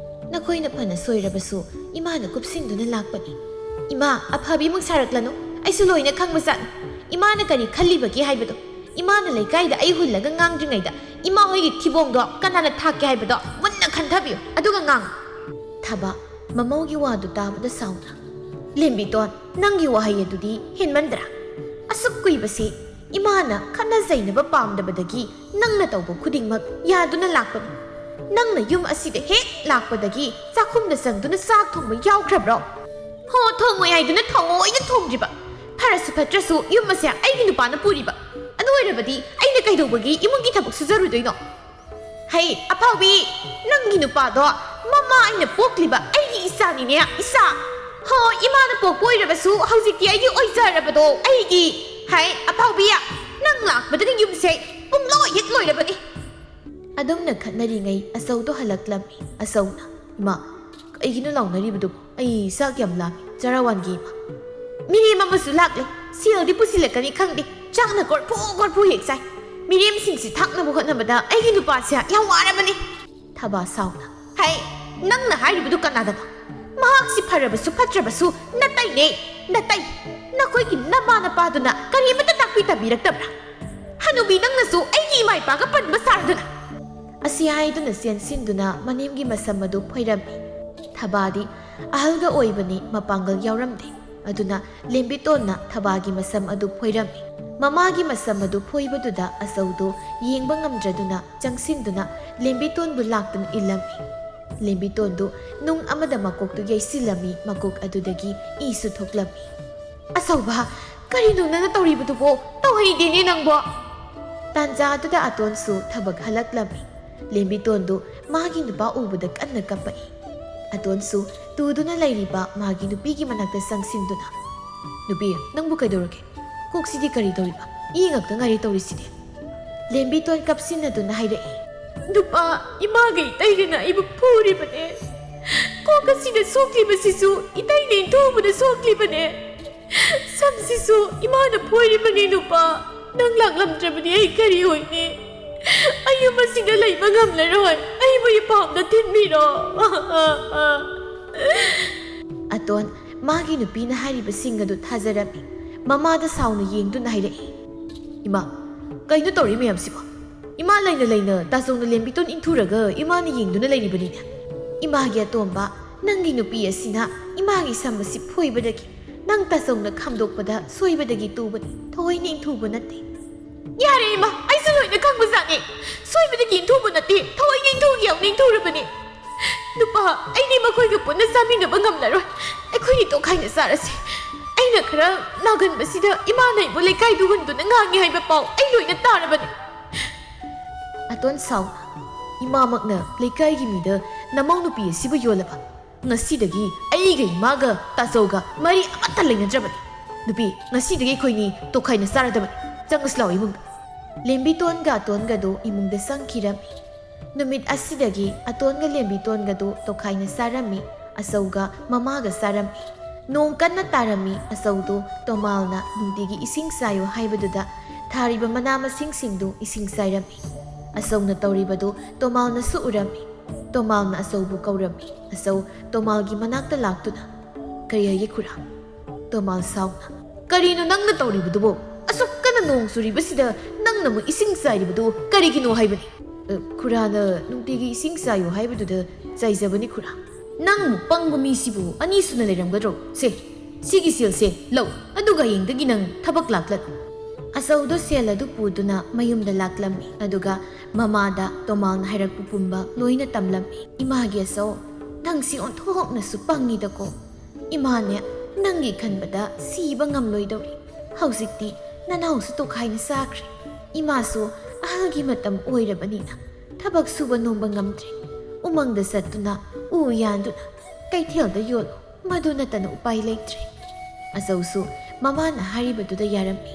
ꯅꯈꯣꯏꯅ ꯐꯅ ꯁꯣꯏꯔꯕꯁꯨ ꯏꯃꯥꯅ ꯀꯨꯞꯁꯤꯟꯗꯨꯅ ꯂꯥꯛꯄꯅꯤ꯫ ꯏꯃꯥ, ꯑꯐꯕꯤꯃꯨꯛ ꯁꯥꯔꯛꯂꯅꯨ꯫ ꯑꯩꯁꯨ ꯂꯣꯏꯅ ꯈꯪꯕꯖꯥꯠꯅꯤ ꯏꯃꯥꯅ ꯀꯔꯤ ꯈꯜꯂꯤꯕꯒꯦ ꯍꯥꯏꯕꯗꯣ꯫ ꯏꯃꯥ ꯍꯣꯏꯒꯤ ꯊꯤꯕꯣꯡꯗꯣ ꯀꯅꯥꯅ ꯊꯥꯛꯀꯦ ꯍꯥꯏꯕꯗꯣ ꯃꯨꯟꯅ ꯈꯟꯊꯕꯤꯌꯨ, ꯑꯗꯨꯒ ꯉꯥꯡꯉꯨ"꯫ ꯊꯕ, ꯃꯃꯧꯒꯤ ꯋꯥꯗꯨ ꯇꯥꯕꯗ ꯁꯥꯎꯅ, "ꯂꯦꯝꯕꯤꯇꯣꯟ, ꯅꯪꯒꯤ ꯋꯥꯍꯩ ꯑꯗꯨꯗꯤ ꯍꯦꯟꯃꯟꯗ꯭ꯔꯥ? ꯑꯁꯨꯛ ꯀꯨꯏꯕꯁꯤ ꯏꯃꯥꯅ ꯈꯠꯅ ꯆꯩꯅꯕ ꯄꯥꯝꯗꯕꯗꯒꯤ ꯅꯪꯅ ꯇꯧꯕ ꯈꯨꯗꯤꯡꯃꯛ ꯌꯥꯗꯨꯅ ꯂꯥꯛꯄꯅꯤ꯫ ꯅꯪꯅ ꯌꯨꯝ ꯑꯁꯤꯗ ꯍꯦꯛ ꯂꯥꯛꯄꯗꯒꯤ ꯆꯥꯛꯈꯨꯝꯗ ꯆꯪꯗꯨꯅ ꯆꯥꯛ ꯊꯣꯡꯕ ꯌꯥꯎꯈ꯭ꯔꯕ꯭ꯔꯣ? ꯍꯣ, ꯊꯣꯡꯉꯣꯏ ꯍꯥꯏꯗꯨꯅ ꯊꯑꯣꯏꯅ ꯊꯣꯡꯗ꯭ꯔꯤꯕ꯫ ꯐꯔꯁꯨ ꯐꯠꯇ꯭ꯔꯁꯨ ꯌꯨꯝ ꯑꯁꯦ ꯑꯩꯒꯤ ꯅꯨꯄꯥꯅ ꯄꯨꯔꯤꯕ꯫ ꯑꯗꯨ ꯑꯣꯏꯔꯕꯗꯤ ꯑꯩꯅ ꯀꯩꯗꯧꯕꯒꯤ ꯏꯃꯨꯡꯒꯤ ꯊꯕꯛ ꯁꯨꯖꯔꯨꯗꯣꯏꯅꯣ? ꯍꯩ, ꯑꯐꯥꯎꯕꯤ, ꯅꯪꯒꯤ ꯅꯨꯄꯥꯗꯣ ꯃꯃꯥ ꯑꯩꯅ ꯄꯣꯛꯂꯤꯕ ꯑꯩꯒꯤ ꯏꯆꯥꯅꯤꯅꯦ, ꯏꯆꯥ꯫ ꯍꯣ, ꯏꯃꯥꯅ ꯄꯣꯛꯄ ꯑꯣꯏꯔꯕꯁꯨ ꯍꯧꯖꯤꯛꯇꯤ ꯑꯩꯒꯤ ꯑꯣꯏꯖꯔꯕꯗꯣ ꯑꯩꯒꯤ꯫ ꯍꯩ, ꯑꯐꯥꯎꯕꯤ, ꯅꯪ ꯂꯥꯛꯄꯗꯒꯤ ꯌꯨꯝꯁꯦ ꯄꯨꯡꯂꯣꯏ ꯍꯦꯛ ꯂꯣꯏꯔꯕꯅꯤ꯫ ꯑꯗꯨꯝꯅ ꯈꯠꯅꯔꯤꯉꯩ ꯑꯆꯧꯗꯣ ꯍꯜꯂꯛꯂꯝꯃꯤ꯫ ꯑꯆꯧꯅ, "ꯏꯃꯥ, ꯀꯩꯒꯤꯅꯣ ꯂꯥꯎꯅꯔꯤꯕꯗꯨꯕꯨ? ꯑꯩ ꯆꯥꯛ ꯌꯥꯝ ꯂꯥꯝꯃꯤ, ꯆꯔꯥ ꯋꯥꯟꯒꯦ ꯏꯃꯥ"꯫ "ꯃꯤꯔꯦꯝ ꯑꯃꯁꯨ ꯂꯥꯛꯂꯦ, ꯁꯦꯜꯗꯤ ꯄꯨꯁꯤꯜꯂꯛꯀꯅꯤ ꯈꯪꯗꯦ, ꯆꯥꯛꯅ ꯀꯣꯔꯐꯨ ꯀꯣꯔꯐꯨ ꯍꯦꯛ ꯆꯥꯏ꯫ ꯃꯤꯔꯦꯝꯁꯤꯡꯁꯤ ꯊꯥꯛꯅꯕ ꯍꯣꯠꯅꯕꯗ ꯑꯩꯒꯤ ꯅꯨꯄꯥꯁꯦ ꯌꯥꯝ ꯋꯥꯔꯕꯅꯤ"꯫ ꯊꯕꯥ ꯁꯥꯎꯅ, "ꯍꯩ, ꯅꯪꯅ ꯍꯥꯏꯔꯤꯕꯗꯨ ꯀꯅꯥꯗꯅꯣ? ꯃꯍꯥꯛꯁꯤ ꯐꯔꯕꯁꯨ ꯐꯠꯇ꯭ꯔꯕꯁꯨ ꯅꯇꯩꯅꯦ, ꯅꯇꯩ꯫ ꯅꯈꯣꯏꯒꯤ ꯅꯃꯥ ꯅꯄꯥꯗꯨꯅ ꯀꯔꯤꯃꯠꯇ ꯇꯥꯛꯄꯤ ꯇꯝꯕꯤꯔꯛꯇꯕ꯭ꯔꯥ? ꯍꯅꯨꯕꯤ, ꯅꯪꯅꯁꯨ ꯑꯩꯒꯤ ꯏꯃꯥ ꯏꯄꯥꯒ ꯄꯟꯕ ꯁꯥꯔꯗꯨꯅ"꯫ ꯑꯁꯤ ꯍꯥꯏꯗꯨꯅ ꯆꯦꯟꯁꯤꯟꯗꯨꯅ ꯃꯅꯦꯝꯒꯤ ꯃꯁꯝ ꯑꯗꯨ ꯐꯣꯏꯔꯝꯃꯤ꯫ ꯊꯕꯥꯗꯤ ꯑꯍꯜꯒ ꯑꯣꯏꯕꯅꯤ, ꯃꯄꯥꯡꯒꯜ ꯌꯥꯎꯔꯝꯗꯦ꯫ ꯑꯗꯨꯅ ꯂꯦꯝꯕꯤꯇꯣꯟꯅ ꯊꯕꯥꯒꯤ ꯃꯁꯝ ꯑꯗꯨ ꯐꯣꯏꯔꯝꯃꯤ꯫ ꯃꯃꯥꯒꯤ ꯃꯁꯝ ꯑꯗꯨ ꯐꯣꯏꯕꯗꯨꯗ ꯑꯆꯧꯗꯣ ꯌꯦꯡꯕ ꯉꯝꯗ꯭ꯔꯗꯨꯅ ꯆꯪꯁꯤꯟꯗꯨꯅ ꯂꯦꯝꯕꯤꯇꯣꯟꯕꯨ ꯂꯥꯛꯇꯨꯅ ꯏꯜꯂꯝꯃꯤ꯫ ꯂꯦꯝꯕꯤꯇꯣꯟꯗꯨ ꯅꯨꯡ ꯑꯃꯗ ꯃꯀꯣꯛꯇꯨ ꯌꯩꯁꯤꯜꯂꯝꯃꯤ, ꯃꯀꯣꯛ ꯑꯗꯨꯗꯒꯤ ꯏꯁꯨ ꯊꯣꯛꯂꯝꯃꯤ꯫ "ꯑꯆꯧꯕ, "ꯀꯔꯤꯅꯣ ꯅꯪꯅ ꯇꯧꯔꯤꯕꯗꯨꯕꯣ? ꯇꯧꯍꯩꯗꯦꯅꯦ ꯅꯪꯕꯣ!" ꯇꯥꯟꯖꯥ ꯑꯗꯨꯗ ꯑꯇꯣꯟꯁꯨ ꯊꯕꯛ ꯍꯜꯂꯛꯂꯝꯃꯤ꯫ ꯂꯦꯝꯕꯤꯇꯣꯟꯗꯨ ꯃꯥꯒꯤ ꯅꯨꯄꯥ ꯎꯕꯗ ꯀꯟꯅ ꯀꯞꯄꯛꯏ꯫ ꯑꯇꯣꯟꯁꯨ ꯇꯨꯗꯨꯅ ꯂꯩꯔꯤꯕ ꯃꯥꯒꯤ ꯅꯨꯄꯤꯒꯤ ꯃꯅꯥꯛꯇ ꯆꯪꯁꯤꯟꯗꯨꯅ, "ꯅꯨꯄꯤ, ꯅꯪꯕꯨ ꯀꯩꯗꯧꯔꯒꯦ? ꯀꯣꯛꯁꯤꯗꯤ ꯀꯔꯤ ꯇꯧꯔꯤꯕ? ꯏ ꯉꯥꯛꯇ ꯉꯥꯏꯔꯦ ꯇꯧꯔꯤꯁꯤꯗꯤ?" ꯂꯦꯝꯕꯤꯇꯣꯟ ꯀꯞꯁꯤꯟꯅꯗꯨꯅ ꯍꯥꯏꯔꯛꯏ, "ꯅꯨꯄꯥ, ꯏꯃꯥꯒ ꯏꯇꯩꯒꯅ ꯑꯩꯕꯨ ꯐꯨꯔꯤꯕꯅꯦ꯫ ꯀꯣꯛ ꯑꯁꯤꯗ ꯁꯣꯛꯂꯤꯕꯁꯤꯁꯨ ꯏꯇꯩꯅ ꯏꯟꯊꯨꯕꯗ ꯁꯣꯛꯂꯤꯕꯅꯦ꯫ ꯁꯝꯁꯤꯁꯨ ꯏꯃꯥꯅ ꯐꯣꯏꯔꯤꯕꯅꯤ ꯅꯨꯄꯥ꯫ ꯅꯪ ꯂꯥꯛꯂꯝꯗ꯭ꯔꯕꯗꯤ ꯑꯩ ꯀꯔꯤ ꯑꯣꯏꯅꯤ? ꯑꯩ ꯌꯨꯝ ꯑꯁꯤꯗ ꯂꯩꯕ ꯉꯝꯂꯔꯣꯏ꯫ ꯑꯩꯕꯨ ꯏꯄꯥꯝꯗ ꯊꯤꯟꯕꯤꯔꯣ꯫" ꯑꯇꯣꯟ ꯃꯥꯒꯤ ꯅꯨꯄꯤꯅ ꯍꯥꯏꯔꯤꯕꯁꯤꯡ ꯑꯗꯨ ꯊꯥꯖꯔꯝꯃꯤ꯫ ꯃꯃꯥꯗ ꯁꯥꯎꯅ ꯌꯦꯡꯗꯨꯅ ꯍꯥꯏꯔꯛꯏ, "ꯏꯃꯥ, ꯀꯩꯅꯣ ꯇꯧꯔꯤ ꯃꯌꯥꯝꯁꯤꯕꯣ? ꯏꯃꯥ ꯂꯩꯅ ꯂꯩꯅ ꯇꯥꯆꯧꯅ ꯂꯦꯝꯕꯤꯇꯣꯟ ꯏꯟꯊꯨꯔꯒ ꯏꯃꯥꯅ ꯌꯦꯡꯗꯨꯅ ꯂꯩꯔꯤꯕꯅꯤꯅꯦ꯫ ꯏꯃꯥꯒꯤ ꯑꯇꯣꯝꯕ, ꯅꯪꯒꯤ ꯅꯨꯄꯤ ꯑꯁꯤꯅ ꯏꯃꯥꯒꯤ ꯁꯝ ꯑꯁꯤ ꯐꯣꯏꯕꯗꯒꯤ ꯅꯪ ꯇꯥꯆꯧꯅ ꯈꯥꯝꯗꯣꯛꯄꯗ ꯁꯣꯏꯕꯗꯒꯤ ꯇꯨꯕꯅꯤ, ꯊꯑꯣꯏꯅ ꯏꯟꯊꯨꯕ ꯅꯠꯇꯦ꯫" "ꯌꯥꯔꯦ ꯏꯃꯥ, ꯑꯩꯁꯨ ꯂꯣꯏꯅ ꯈꯪꯕꯖꯥꯠꯅꯤ꯫ ꯁꯣꯏꯕꯗꯒꯤ ꯏꯟꯊꯨꯕ ꯅꯠꯇꯦ, ꯊꯑꯣꯏꯅ ꯏꯟꯊꯨꯒꯦ ꯌꯥꯎꯅ ꯏꯟꯊꯨꯔꯕꯅꯤ꯫ ꯅꯨꯄꯥ, ꯑꯩꯗꯤ ꯃꯈꯣꯏꯒ ꯄꯨꯟꯅ ꯆꯥꯃꯤꯟꯅꯕ ꯉꯝꯂꯔꯣꯏ꯫ ꯑꯩꯈꯣꯏꯅꯤ ꯇꯣꯈꯥꯏꯅ ꯆꯥꯔꯁꯤ꯫ ꯑꯩꯅ ꯈꯔ ꯅꯥꯒꯟꯕꯁꯤꯗ ꯏꯃꯥꯅ ꯑꯩꯕꯨ ꯂꯩꯀꯥꯏ ꯇꯨꯍꯟꯗꯨꯅ ꯉꯥꯡꯉꯤ ꯍꯥꯏꯕ ꯄꯥꯎ ꯑꯩ ꯂꯣꯏꯅ ꯇꯥꯔꯕꯅꯤ꯫" ꯑꯇꯣꯟ ꯁꯥꯎ, "ꯏꯃꯥꯃꯛꯅ ꯂꯩꯀꯥꯏꯒꯤ ꯃꯤꯗ ꯅꯃꯧ ꯅꯨꯄꯤ ꯑꯁꯤꯕꯨ ꯌꯣꯜꯂꯕ? ꯉꯁꯤꯗꯒꯤ ꯑꯩꯒ ꯏꯃꯥꯒ ꯇꯥꯆꯧꯒ ꯃꯔꯤ ꯑꯃꯠꯇ ꯂꯩꯅꯗ꯭ꯔꯕꯅꯤ꯫ ꯅꯨꯄꯤ, ꯉꯁꯤꯗꯒꯤ ꯑꯩꯈꯣꯏꯅꯤ ꯇꯣꯈꯥꯏꯅ ꯆꯥꯔꯗꯕꯅꯤ꯫ ꯆꯪꯉꯁꯤ ꯂꯥꯛꯑꯣ ꯏꯃꯨꯡꯗ꯫" ꯂꯦꯝꯕꯤꯇꯣꯟꯒ ꯑꯇꯣꯟꯒꯗꯨ ꯏꯃꯨꯡꯗ ꯆꯪꯈꯤꯔꯝꯃꯤ꯫ ꯅꯨꯃꯤꯠ ꯑꯁꯤꯗꯒꯤ ꯑꯇꯣꯟꯒ ꯂꯦꯝꯕꯤꯇꯣꯟꯒꯗꯨ ꯇꯣꯈꯥꯏꯅ ꯆꯥꯔꯝꯃꯤ꯫ ꯑꯆꯧꯒ ꯃꯃꯥꯒ ꯆꯥꯔꯝꯃꯤ꯫ ꯅꯣꯡ ꯀꯟꯅ ꯇꯥꯔꯝꯃꯤ꯫ ꯑꯆꯧꯗꯨ ꯇꯣꯃꯥꯜꯅ ꯅꯨꯡꯇꯤꯒꯤ ꯏꯁꯤꯡ ꯆꯥꯏꯌꯨ ꯍꯥꯏꯕꯗꯨꯗ ꯊꯥꯔꯤꯕ ꯃꯅꯥ ꯃꯁꯤꯡꯁꯤꯡꯗꯨ ꯏꯁꯤꯡ ꯆꯥꯏꯔꯝꯃꯤ꯫ ꯑꯆꯧꯅ ꯇꯧꯔꯤꯕꯗꯨ ꯇꯣꯃꯥꯜꯅꯁꯨ ꯎꯔꯝꯃꯤ꯫ ꯇꯣꯃꯥꯜꯅ ꯑꯆꯧꯕꯨ ꯀꯧꯔꯝꯃꯤ꯫ ꯑꯆꯧ ꯇꯣꯃꯥꯜꯒꯤ ꯃꯅꯥꯛꯇ ꯂꯥꯛꯇꯨꯅ, "ꯀꯔꯤ ꯍꯥꯏꯒꯦ ꯈꯨꯔꯥ?" ꯇꯣꯃꯥꯜ ꯁꯥꯎꯅ, "ꯀꯔꯤꯅꯣ ꯅꯪꯅ ꯇꯧꯔꯤꯕꯗꯨꯕꯣ? ꯑꯁꯨꯛ ꯀꯟꯅ ꯅꯣꯡ ꯆꯨꯔꯤꯕꯁꯤꯗ ꯅꯪꯅ ꯑꯃꯨꯛ ꯏꯁꯤꯡ ꯆꯥꯏꯔꯤꯕꯗꯨ ꯀꯔꯤꯒꯤꯅꯣ ꯍꯥꯏꯕꯅꯤ?" "ꯑ, ꯈꯨꯔꯥꯅ ꯅꯨꯡꯇꯤꯒꯤ ꯏꯁꯤꯡ ꯆꯥꯏꯌꯨ ꯍꯥꯏꯕꯗꯨꯗ ꯆꯥꯏꯖꯕꯅꯤ ꯈꯨꯔꯥ꯫" "ꯅꯪꯃꯨꯛ ꯄꯪꯕ ꯃꯤꯁꯤꯕꯨ ꯑꯅꯤ ꯁꯨꯅ ꯂꯩꯔꯝꯒꯗ꯭ꯔꯣ? ꯁꯦ, ꯁꯤꯒꯤ ꯁꯦꯜꯁꯦ ꯂꯧ, ꯑꯗꯨꯒ ꯍꯌꯦꯡꯗꯒꯤ ꯅꯪ ꯊꯕꯛ ꯂꯥꯛꯂꯅꯨ꯫" ꯑꯆꯧꯗꯨ ꯁꯦꯜ ꯑꯗꯨ ꯄꯨꯗꯨꯅ ꯃꯌꯨꯝꯗ ꯂꯥꯛꯂꯝꯃꯤ꯫ ꯑꯗꯨꯒ ꯃꯃꯥꯗ ꯇꯣꯃꯥꯜꯅ ꯍꯥꯏꯔꯛꯄ ꯄꯨꯝꯕ ꯂꯣꯏꯅ ꯇꯝꯂꯝꯃꯤ꯫ "ꯏꯃꯥꯒꯤ ꯑꯆꯧ, ꯅꯪꯁꯤ ꯑꯣꯟꯊꯣꯛꯅꯁꯨ ꯄꯪꯉꯤꯗꯀꯣ꯫ ꯏꯃꯥꯅꯦ, ꯅꯪꯒꯤ ꯈꯟꯕꯗ ꯁꯤꯕ ꯉꯝꯂꯣꯏꯗꯧꯔꯤ꯫ "ꯍꯧꯖꯤꯛꯇꯤ ꯅꯅꯥꯎꯁꯨ ꯇꯣꯈꯥꯏꯅ ꯆꯥꯈ꯭ꯔꯦ꯫ ꯏꯃꯥꯁꯨ ꯑꯍꯜꯒꯤ ꯃꯇꯝ ꯑꯣꯏꯔꯕꯅꯤꯅ ꯊꯕꯛ ꯁꯨꯕ ꯅꯣꯝꯕ ꯉꯝꯗ꯭ꯔꯦ꯫ ꯎꯃꯪꯗ ꯆꯠꯇꯨꯅ ꯎ ꯌꯥꯟꯗꯨꯅ ꯀꯩꯊꯦꯜꯗ ꯌꯣꯜꯂꯨ, ꯃꯗꯨ ꯅꯠꯇꯅ ꯎꯄꯥꯏ ꯂꯩꯇ꯭ꯔꯦ꯫" ꯑꯆꯧꯁꯨ ꯃꯃꯥꯅ ꯍꯥꯏꯔꯤꯕꯗꯨꯗ ꯌꯥꯔꯝꯃꯤ꯫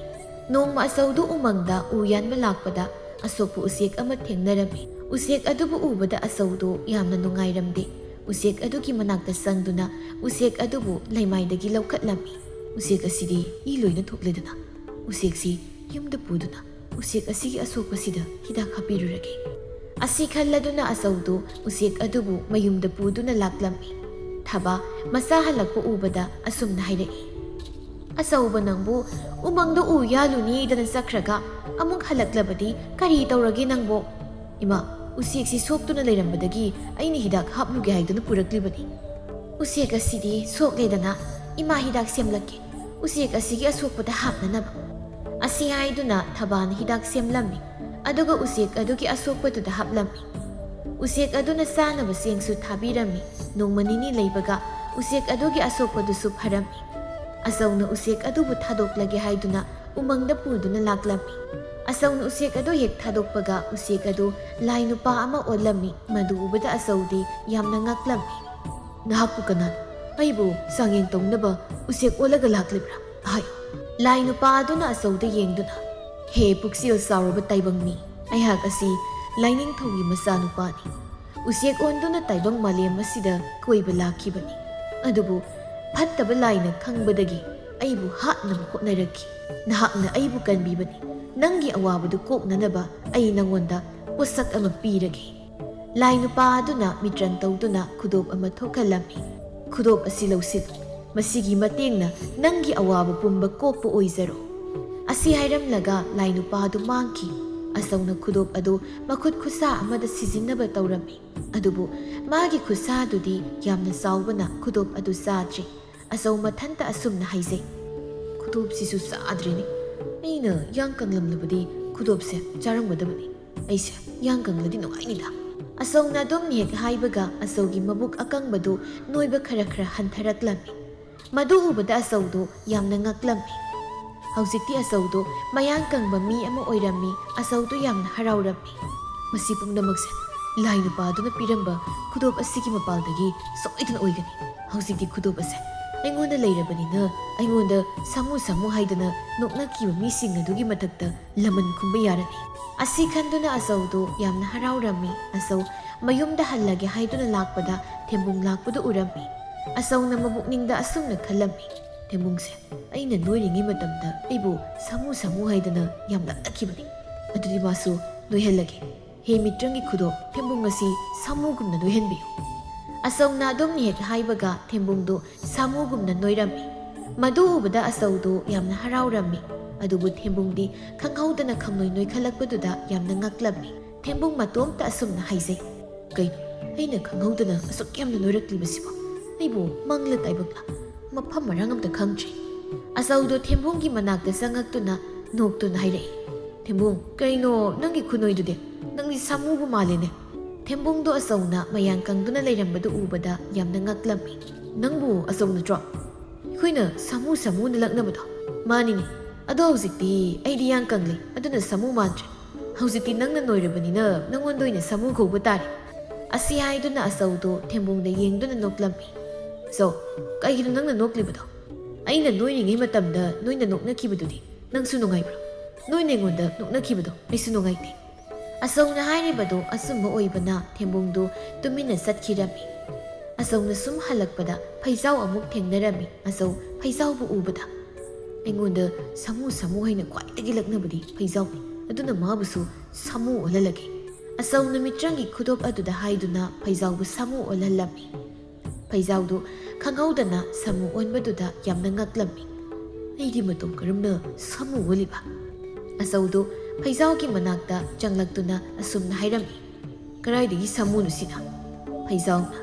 ꯅꯣꯡꯃ ꯑꯆꯧꯗꯨ ꯎꯃꯪꯗ ꯎ ꯌꯥꯟꯕ ꯂꯥꯛꯄꯗ ꯑꯁꯣꯛꯄ ꯎꯆꯦꯛ ꯑꯃ ꯊꯦꯡꯅꯔꯝꯃꯤ꯫ ꯎꯆꯦꯛ ꯑꯗꯨꯕꯨ ꯎꯕꯗ ꯑꯆꯧꯗꯨ ꯌꯥꯝꯅ ꯅꯨꯡꯉꯥꯏꯔꯝꯗꯦ꯫ ꯎꯆꯦꯛ ꯑꯗꯨꯒꯤ ꯃꯅꯥꯛꯇ ꯆꯪꯗꯨꯅ ꯎꯆꯦꯛ ꯑꯗꯨꯕꯨ ꯂꯩꯃꯥꯏꯗꯒꯤ ꯂꯧꯈꯠꯂꯝꯃꯤ꯫ "ꯎꯆꯦꯛ ꯑꯁꯤꯗꯤ ꯏ ꯂꯣꯏꯅ ꯊꯣꯛꯂꯦꯗꯅ, ꯎꯆꯦꯛꯁꯤ ꯌꯨꯝꯗ ꯄꯨꯗꯨꯅ ꯎꯆꯦꯛ ꯑꯁꯤꯒꯤ ꯑꯁꯣꯛꯄꯁꯤꯗ ꯍꯤꯗꯥꯛ ꯍꯥꯞꯄꯤꯔꯨꯔꯒꯦ꯫" ꯑꯁꯤ ꯈꯜꯂꯗꯨꯅ ꯑꯆꯧꯗꯨ ꯎꯆꯦꯛ ꯑꯗꯨꯕꯨ ꯃꯌꯨꯝꯗ ꯄꯨꯗꯨꯅ ꯂꯥꯛꯂꯝꯃꯤ꯫ ꯊꯕꯥ ꯃꯆꯥ ꯍꯜꯂꯛꯄ ꯎꯕꯗ ꯑꯁꯨꯝꯅ ꯍꯥꯏꯔꯛꯏ, "ꯑꯆꯧꯕ ꯅꯪꯕꯨ ꯎꯃꯪꯗ ꯎ ꯌꯥꯜꯂꯨꯅꯤꯗꯅ ꯆꯠꯈ꯭ꯔꯒ ꯑꯃꯨꯛ ꯍꯜꯂꯛꯂꯕꯗꯤ ꯀꯔꯤ ꯇꯧꯔꯒꯦ ꯅꯪꯕꯣ?" "ꯏꯃꯥ, ꯎꯆꯦꯛꯁꯤ ꯁꯣꯛꯇꯨꯅ ꯂꯩꯔꯝꯕꯗꯒꯤ ꯑꯩꯅ ꯍꯤꯗꯥꯛ ꯍꯥꯞꯂꯨꯒꯦ ꯍꯥꯏꯗꯨꯅ ꯄꯨꯔꯛꯂꯤꯕꯅꯤ꯫" "ꯎꯆꯦꯛ ꯑꯁꯤꯗꯤ ꯁꯣꯛꯂꯦꯗꯅ, ꯏꯃꯥ ꯍꯤꯗꯥꯛ ꯁꯦꯝꯂꯛꯀꯦ꯫ ꯎꯆꯦꯛ ꯑꯁꯤꯒꯤ ꯑꯁꯣꯛꯄꯗ ꯍꯥꯞꯅꯅꯕ꯫" ꯑꯁꯤ ꯍꯥꯏꯗꯨꯅ ꯊꯕꯥꯅ ꯍꯤꯗꯥꯛ ꯁꯦꯝꯂꯝꯃꯤ, ꯑꯗꯨꯒ ꯎꯆꯦꯛ ꯑꯗꯨꯒꯤ ꯑꯁꯣꯛꯄꯗꯨꯗ ꯍꯥꯞꯂꯝꯃꯤ꯫ ꯎꯆꯦꯛ ꯑꯗꯨꯅ ꯆꯥꯅꯕ ꯆꯦꯡꯁꯨ ꯊꯥꯕꯤꯔꯝꯃꯤ꯫ ꯅꯣꯡꯃ ꯅꯤꯅꯤ ꯂꯩꯕꯒ ꯎꯆꯦꯛ ꯑꯗꯨꯒꯤ ꯑꯁꯣꯛꯄꯗꯨꯁꯨ ꯐꯔꯝꯃꯤ꯫ ꯑꯆꯧꯅ ꯎꯆꯦꯛ ꯑꯗꯨꯕꯨ ꯊꯥꯗꯣꯛꯂꯒꯦ ꯍꯥꯏꯗꯨꯅ ꯎꯃꯪꯗ ꯄꯨꯗꯨꯅ ꯂꯥꯛꯂꯝꯃꯤ꯫ ꯑꯆꯧꯅ ꯎꯆꯦꯛ ꯑꯗꯨ ꯍꯦꯛ ꯊꯥꯗꯣꯛꯄꯒ ꯎꯆꯦꯛ ꯑꯗꯨ ꯂꯥꯏ ꯅꯨꯄꯥ ꯑꯃ ꯑꯣꯜꯂꯝꯃꯤ꯫ ꯃꯗꯨ ꯎꯕꯗ ꯑꯆꯧꯗꯤ ꯌꯥꯝꯅ ꯉꯛꯂꯝꯃꯤ꯫ "ꯅꯍꯥꯛꯄꯨ ꯀꯅꯥꯅꯣ? ꯑꯩꯕꯨ ꯆꯥꯡꯌꯦꯡ ꯇꯧꯅꯕ ꯎꯆꯦꯛ ꯑꯣꯜꯂꯒ ꯂꯥꯛꯂꯤꯕ꯭ꯔꯥ? ꯍꯥꯏꯌꯨ꯫" ꯂꯥꯏ ꯅꯨꯄꯥ ꯑꯗꯨꯅ ꯑꯆꯧꯗ ꯌꯦꯡꯗꯨꯅ, "ꯍꯦ ꯄꯨꯛꯆꯦꯜ ꯆꯥꯎꯔꯕ ꯇꯥꯏꯕꯪ ꯃꯤ, ꯑꯩꯍꯥꯛ ꯑꯁꯤ ꯂꯥꯏꯅꯤꯡꯊꯧꯒꯤ ꯃꯆꯥꯅꯨꯄꯥꯅꯤ꯫ ꯎꯆꯦꯛ ꯑꯣꯟꯗꯨꯅ ꯇꯥꯏꯕꯪ ꯃꯥꯂꯦꯝ ꯑꯁꯤꯗ ꯀꯣꯏꯕ ꯂꯥꯛꯈꯤꯕꯅꯤ꯫ ꯑꯗꯨꯕꯨ ꯐꯠꯇꯕ ꯂꯥꯏꯅ ꯈꯪꯕꯗꯒꯤ ꯑꯩꯕꯨ ꯍꯥꯠꯅꯕ ꯍꯣꯠꯅꯔꯛꯈꯤ꯫ ꯅꯍꯥꯛꯅ ꯑꯩꯕꯨ ꯀꯟꯕꯤꯕꯅꯤ꯫ ꯅꯪꯒꯤ ꯑꯋꯥꯕꯗꯨ ꯀꯣꯛꯅꯅꯕ ꯑꯩ ꯅꯪꯉꯣꯟꯗ ꯄꯣꯠꯁꯛ ꯑꯃ ꯄꯤꯔꯒꯦ꯫" ꯂꯥꯏ ꯅꯨꯄꯥ ꯑꯗꯨꯅ ꯃꯤꯇ꯭ꯔꯪ ꯇꯧꯗꯨꯅ ꯈꯨꯗꯣꯞ ꯑꯃ ꯊꯣꯛꯍꯜꯂꯝꯃꯤ꯫ "ꯈꯨꯗꯣꯞ ꯑꯁꯤ ꯂꯧꯁꯤꯜꯂꯨ꯫ ꯃꯁꯤꯒꯤ ꯃꯇꯦꯡꯅ ꯅꯪꯒꯤ ꯑꯋꯥꯕ ꯄꯨꯝꯕ ꯀꯣꯛꯄ ꯑꯣꯏꯖꯔꯣ꯫" ꯑꯁꯤ ꯍꯥꯏꯔꯝꯂꯒ ꯂꯥꯏ ꯅꯨꯄꯥ ꯑꯗꯨ ꯃꯥꯡꯈꯤ꯫ ꯑꯆꯧꯅ ꯈꯨꯗꯣꯞ ꯑꯗꯨ ꯃꯈꯨꯠ ꯈꯨꯠꯁꯥ ꯑꯃꯗ ꯁꯤꯖꯤꯟꯅꯕ ꯇꯧꯔꯝꯃꯤ꯫ ꯑꯗꯨꯕꯨ ꯃꯥꯒꯤ ꯈꯨꯠꯁꯥꯗꯨꯗꯤ ꯌꯥꯝꯅ ꯆꯥꯎꯕꯅ ꯈꯨꯗꯣꯞ ꯑꯗꯨ ꯆꯥꯗ꯭ꯔꯤ꯫ ꯑꯆꯧ ꯃꯊꯟꯇ ꯑꯁꯨꯝꯅ ꯍꯥꯏꯖꯩ, "ꯈꯨꯗꯣꯞꯁꯤꯁꯨ ꯆꯥꯗ꯭ꯔꯤꯅꯤ꯫ ꯑꯩꯅ ꯌꯥꯡ ꯀꯪꯂꯝꯂꯕꯗꯤ ꯈꯨꯗꯣꯞꯁꯦ ꯆꯥꯔꯝꯒꯗꯕꯅꯤ꯫ ꯑꯩꯁꯦ ꯌꯥꯡ ꯀꯪꯂꯗꯤ ꯅꯨꯡꯉꯥꯏꯅꯤꯗ꯫" ꯑꯆꯧꯅ ꯑꯗꯨꯝ ꯍꯦꯛ ꯍꯥꯏꯕꯒ ꯑꯆꯧꯒꯤ ꯃꯕꯨꯛ ꯑꯀꯪꯕꯗꯨ ꯅꯣꯏꯕ ꯈꯔ ꯈꯔ ꯍꯟꯊꯔꯛꯂꯝꯃꯤ꯫ ꯃꯗꯨ ꯎꯕꯗ ꯑꯆꯧꯗꯨ ꯌꯥꯝꯅ ꯉꯛꯂꯝꯃꯤ꯫ ꯍꯧꯖꯤꯛꯇꯤ ꯑꯆꯧꯗꯣ ꯃꯌꯥꯡ ꯀꯪꯕ ꯃꯤ ꯑꯃ ꯑꯣꯏꯔꯝꯃꯤ꯫ ꯑꯆꯧꯗꯣ ꯌꯥꯝꯅ ꯍꯔꯥꯎꯔꯝꯃꯤ꯫ "ꯃꯁꯤ ꯄꯨꯝꯅꯃꯛꯁꯦ ꯂꯥꯏ ꯅꯨꯄꯥꯗꯨꯅ ꯄꯤꯔꯝꯕ ꯈꯨꯗꯣꯞ ꯑꯁꯤꯒꯤ ꯃꯄꯥꯜꯗꯒꯤ ꯁꯣꯏꯗꯅ ꯑꯣꯏꯒꯅꯤ꯫ ꯍꯧꯖꯤꯛꯇꯤ ꯈꯨꯗꯣꯞ ꯑꯁꯦ ꯑꯩꯉꯣꯟꯗ ꯂꯩꯔꯕꯅꯤꯅ ꯑꯩꯉꯣꯟꯗ ꯁꯥꯃꯨ ꯁꯥꯃꯨ ꯍꯥꯏꯗꯅ ꯅꯣꯛꯅꯈꯤꯕ ꯃꯤꯁꯤꯡ ꯑꯗꯨꯒꯤ ꯃꯊꯛꯇ ꯂꯃꯟ ꯈꯨꯝꯕ ꯌꯥꯔꯅꯤ꯫" ꯑꯁꯤ ꯈꯟꯗꯨꯅ ꯑꯆꯧꯗꯣ ꯌꯥꯝꯅ ꯍꯔꯥꯎꯔꯝꯃꯤ꯫ ꯑꯆꯧ ꯃꯌꯨꯝꯗ ꯍꯜꯂꯒꯦ ꯍꯥꯏꯗꯨꯅ ꯂꯥꯛꯄꯗ ꯊꯦꯝꯕꯨꯡ ꯂꯥꯛꯄꯗꯨ ꯎꯔꯝꯃꯤ꯫ ꯑꯆꯧꯅ ꯃꯕꯨꯛꯅꯤꯡꯗ ꯑꯁꯨꯝꯅ ꯈꯜꯂꯝꯃꯤ, "ꯊꯦꯝꯕꯨꯡꯁꯦ ꯑꯩꯅ ꯅꯣꯏꯔꯤꯉꯩ ꯃꯇꯝꯗ ꯑꯩꯕꯨ ꯁꯥꯃꯨ ꯁꯥꯃꯨ ꯍꯥꯏꯗꯅ ꯌꯥꯝ ꯂꯛꯅꯈꯤꯕꯅꯤ꯫ ꯑꯗꯨꯗꯤ ꯃꯥꯁꯨ ꯅꯣꯏꯍꯜꯂꯒꯦ꯫ ꯍꯦ ꯃꯤꯇ꯭ꯔꯪꯒꯤ ꯈꯨꯗꯣꯞ, ꯊꯦꯝꯕꯨꯡ ꯑꯁꯤ ꯁꯥꯃꯨꯒꯨꯝꯅ ꯅꯣꯏꯍꯟꯕꯤꯌꯨ꯫" ꯑꯆꯧꯅ ꯑꯗꯨꯝ ꯍꯦꯛ ꯍꯥꯏꯕꯒ ꯊꯦꯝꯕꯨꯡꯗꯨ ꯁꯥꯃꯨꯒꯨꯝꯅ ꯅꯣꯏꯔꯝꯃꯤ꯫ ꯃꯗꯨ ꯎꯕꯗ ꯑꯆꯧꯗꯨ ꯌꯥꯝꯅ ꯍꯔꯥꯎꯔꯝꯃꯤ꯫ ꯑꯗꯨꯕꯨ ꯊꯦꯝꯕꯨꯡꯗꯤ ꯈꯪꯍꯧꯗꯅ ꯈꯝꯅꯣꯏ ꯅꯣꯏꯈꯠꯂꯛꯄꯗꯨꯗ ꯌꯥꯝꯅ ꯉꯛꯂꯝꯃꯤ꯫ ꯊꯦꯝꯕꯨꯡ ꯃꯇꯣꯝꯇ ꯑꯁꯨꯝꯅ ꯍꯥꯏꯖꯩ, "ꯀꯩꯅꯣ, ꯑꯩꯅ ꯈꯪꯍꯧꯗꯅ ꯑꯁꯨꯛ ꯌꯥꯝꯅ ꯅꯣꯏꯔꯛꯂꯤꯕꯁꯤꯕꯣ? ꯑꯩꯕꯨ ꯃꯪꯂ ꯇꯥꯏꯕꯪꯂ? ꯃꯐꯝ ꯃꯔꯥꯡ ꯑꯝꯇ ꯈꯪꯗ꯭ꯔꯦ꯫" ꯑꯆꯧꯗꯣ ꯊꯦꯝꯕꯨꯡꯒꯤ ꯃꯅꯥꯛꯇ ꯆꯪꯉꯛꯇꯨꯅ ꯅꯣꯛꯇꯨꯅ ꯍꯥꯏꯔꯛꯏ, "ꯊꯦꯝꯕꯨꯡ, ꯀꯩꯅꯣ ꯅꯪꯒꯤ ꯈꯨꯅꯣꯏꯗꯨꯗꯤ? ꯅꯪꯗꯤ ꯁꯥꯃꯨꯕꯨ ꯃꯥꯜꯂꯦꯅꯦ꯫" ꯊꯦꯝꯕꯨꯡꯗꯣ ꯑꯆꯧꯅ ꯃꯌꯥꯡ ꯀꯪꯗꯨꯅ ꯂꯩꯔꯝꯕꯗꯨ ꯎꯕꯗ ꯌꯥꯝꯅ ꯉꯛꯂꯝꯃꯤ꯫ "ꯅꯪꯕꯨ ꯑꯆꯧ ꯅꯠꯇ꯭ꯔꯣ? ꯑꯩꯈꯣꯏꯅ ꯁꯥꯃꯨ ꯁꯥꯃꯨꯅ ꯂꯛꯅꯕꯗꯣ?" "ꯃꯥꯅꯤꯅꯦ꯫ ꯑꯗꯣ ꯍꯧꯖꯤꯛꯇꯤ ꯑꯩꯗꯤ ꯌꯥꯡ ꯀꯪꯂꯦ, ꯑꯗꯨꯅ ꯁꯥꯃꯨ ꯃꯥꯟꯗ꯭ꯔꯦ꯫ ꯍꯧꯖꯤꯛꯇꯤ ꯅꯪꯅ ꯅꯣꯏꯔꯕꯅꯤꯅ ꯅꯪꯉꯣꯟꯗ ꯑꯣꯏꯅ ꯁꯥꯃꯨ ꯀꯧꯕ ꯇꯥꯔꯦ꯫" ꯑꯁꯤ ꯍꯥꯏꯗꯨꯅ ꯑꯆꯧꯗꯣ ꯊꯦꯝꯕꯨꯡꯗ ꯌꯦꯡꯗꯨꯅ ꯅꯣꯛꯂꯝꯃꯤ꯫ "ꯑꯆꯧ, ꯀꯩꯒꯤꯅꯣ ꯅꯪꯅ ꯅꯣꯛꯂꯤꯕꯗꯣ? ꯑꯩꯅ ꯅꯣꯏꯔꯤꯉꯩ ꯃꯇꯝꯗ ꯅꯣꯏꯅ ꯅꯣꯛꯅꯈꯤꯕꯗꯨꯗꯤ ꯅꯪꯁꯨ ꯅꯨꯡꯉꯥꯏꯕ꯭ꯔꯣ? ꯅꯣꯏꯅ ꯑꯩꯉꯣꯟꯗ ꯅꯣꯛꯅꯈꯤꯕꯗꯣ ꯑꯩꯁꯨ ꯅꯨꯡꯉꯥꯏꯇꯦ꯫" ꯑꯆꯧꯅ ꯍꯥꯏꯔꯤꯕꯗꯨ ꯑꯆꯨꯝꯕ ꯑꯣꯏꯕꯅ ꯊꯦꯝꯕꯨꯡꯗꯨ ꯇꯨꯃꯤꯟꯅ ꯆꯠꯈꯤꯔꯝꯃꯤ꯫ ꯑꯆꯧꯅ ꯁꯨꯝ ꯍꯜꯂꯛꯄꯗ ꯐꯩꯖꯥꯎ ꯑꯃꯨꯛ ꯊꯦꯡꯅꯔꯝꯃꯤ꯫ ꯑꯆꯧ ꯐꯩꯖꯥꯎꯕꯨ ꯎꯕꯗ, "ꯑꯩꯉꯣꯟꯗ ꯁꯥꯃꯨ ꯁꯥꯃꯨ ꯍꯥꯏꯅ ꯈ꯭ꯋꯥꯏꯗꯒꯤ ꯂꯛꯅꯕꯗꯤ ꯐꯩꯖꯥꯎꯅꯤ꯫ ꯑꯗꯨꯅ ꯃꯥꯕꯨꯁꯨ ꯁꯥꯃꯨ ꯑꯣꯜꯍꯜꯂꯒꯦ꯫" ꯑꯆꯧꯅ ꯃꯤꯇ꯭ꯔꯪꯒꯤ ꯈꯨꯗꯣꯞ ꯑꯗꯨꯗ ꯍꯥꯏꯗꯨꯅ ꯐꯩꯖꯥꯎꯕꯨ ꯁꯥꯃꯨ ꯑꯣꯜꯍꯜꯂꯝꯃꯤ꯫ ꯐꯩꯖꯥꯎꯗꯨ ꯈꯪꯍꯧꯗꯅ ꯁꯥꯃꯨ ꯑꯣꯟꯕꯗꯨꯗ ꯌꯥꯝꯅ ꯉꯛꯂꯝꯃꯤ꯫ "ꯑꯩꯗꯤ ꯃꯇꯧ ꯀꯔꯝꯅ ꯁꯥꯃꯨ ꯑꯣꯜꯂꯤꯕ?" ꯑꯆꯧꯗꯨ ꯐꯩꯖꯥꯎꯒꯤ ꯃꯅꯥꯛꯇ ꯆꯪꯂꯛꯇꯨꯅ ꯑꯁꯨꯝꯅ ꯍꯥꯏꯔꯝꯃꯤ, "ꯀꯗꯥꯏꯗꯒꯤ ꯁꯥꯃꯨꯅꯣ ꯁꯤꯅ?" ꯐꯩꯖꯥꯎꯅ,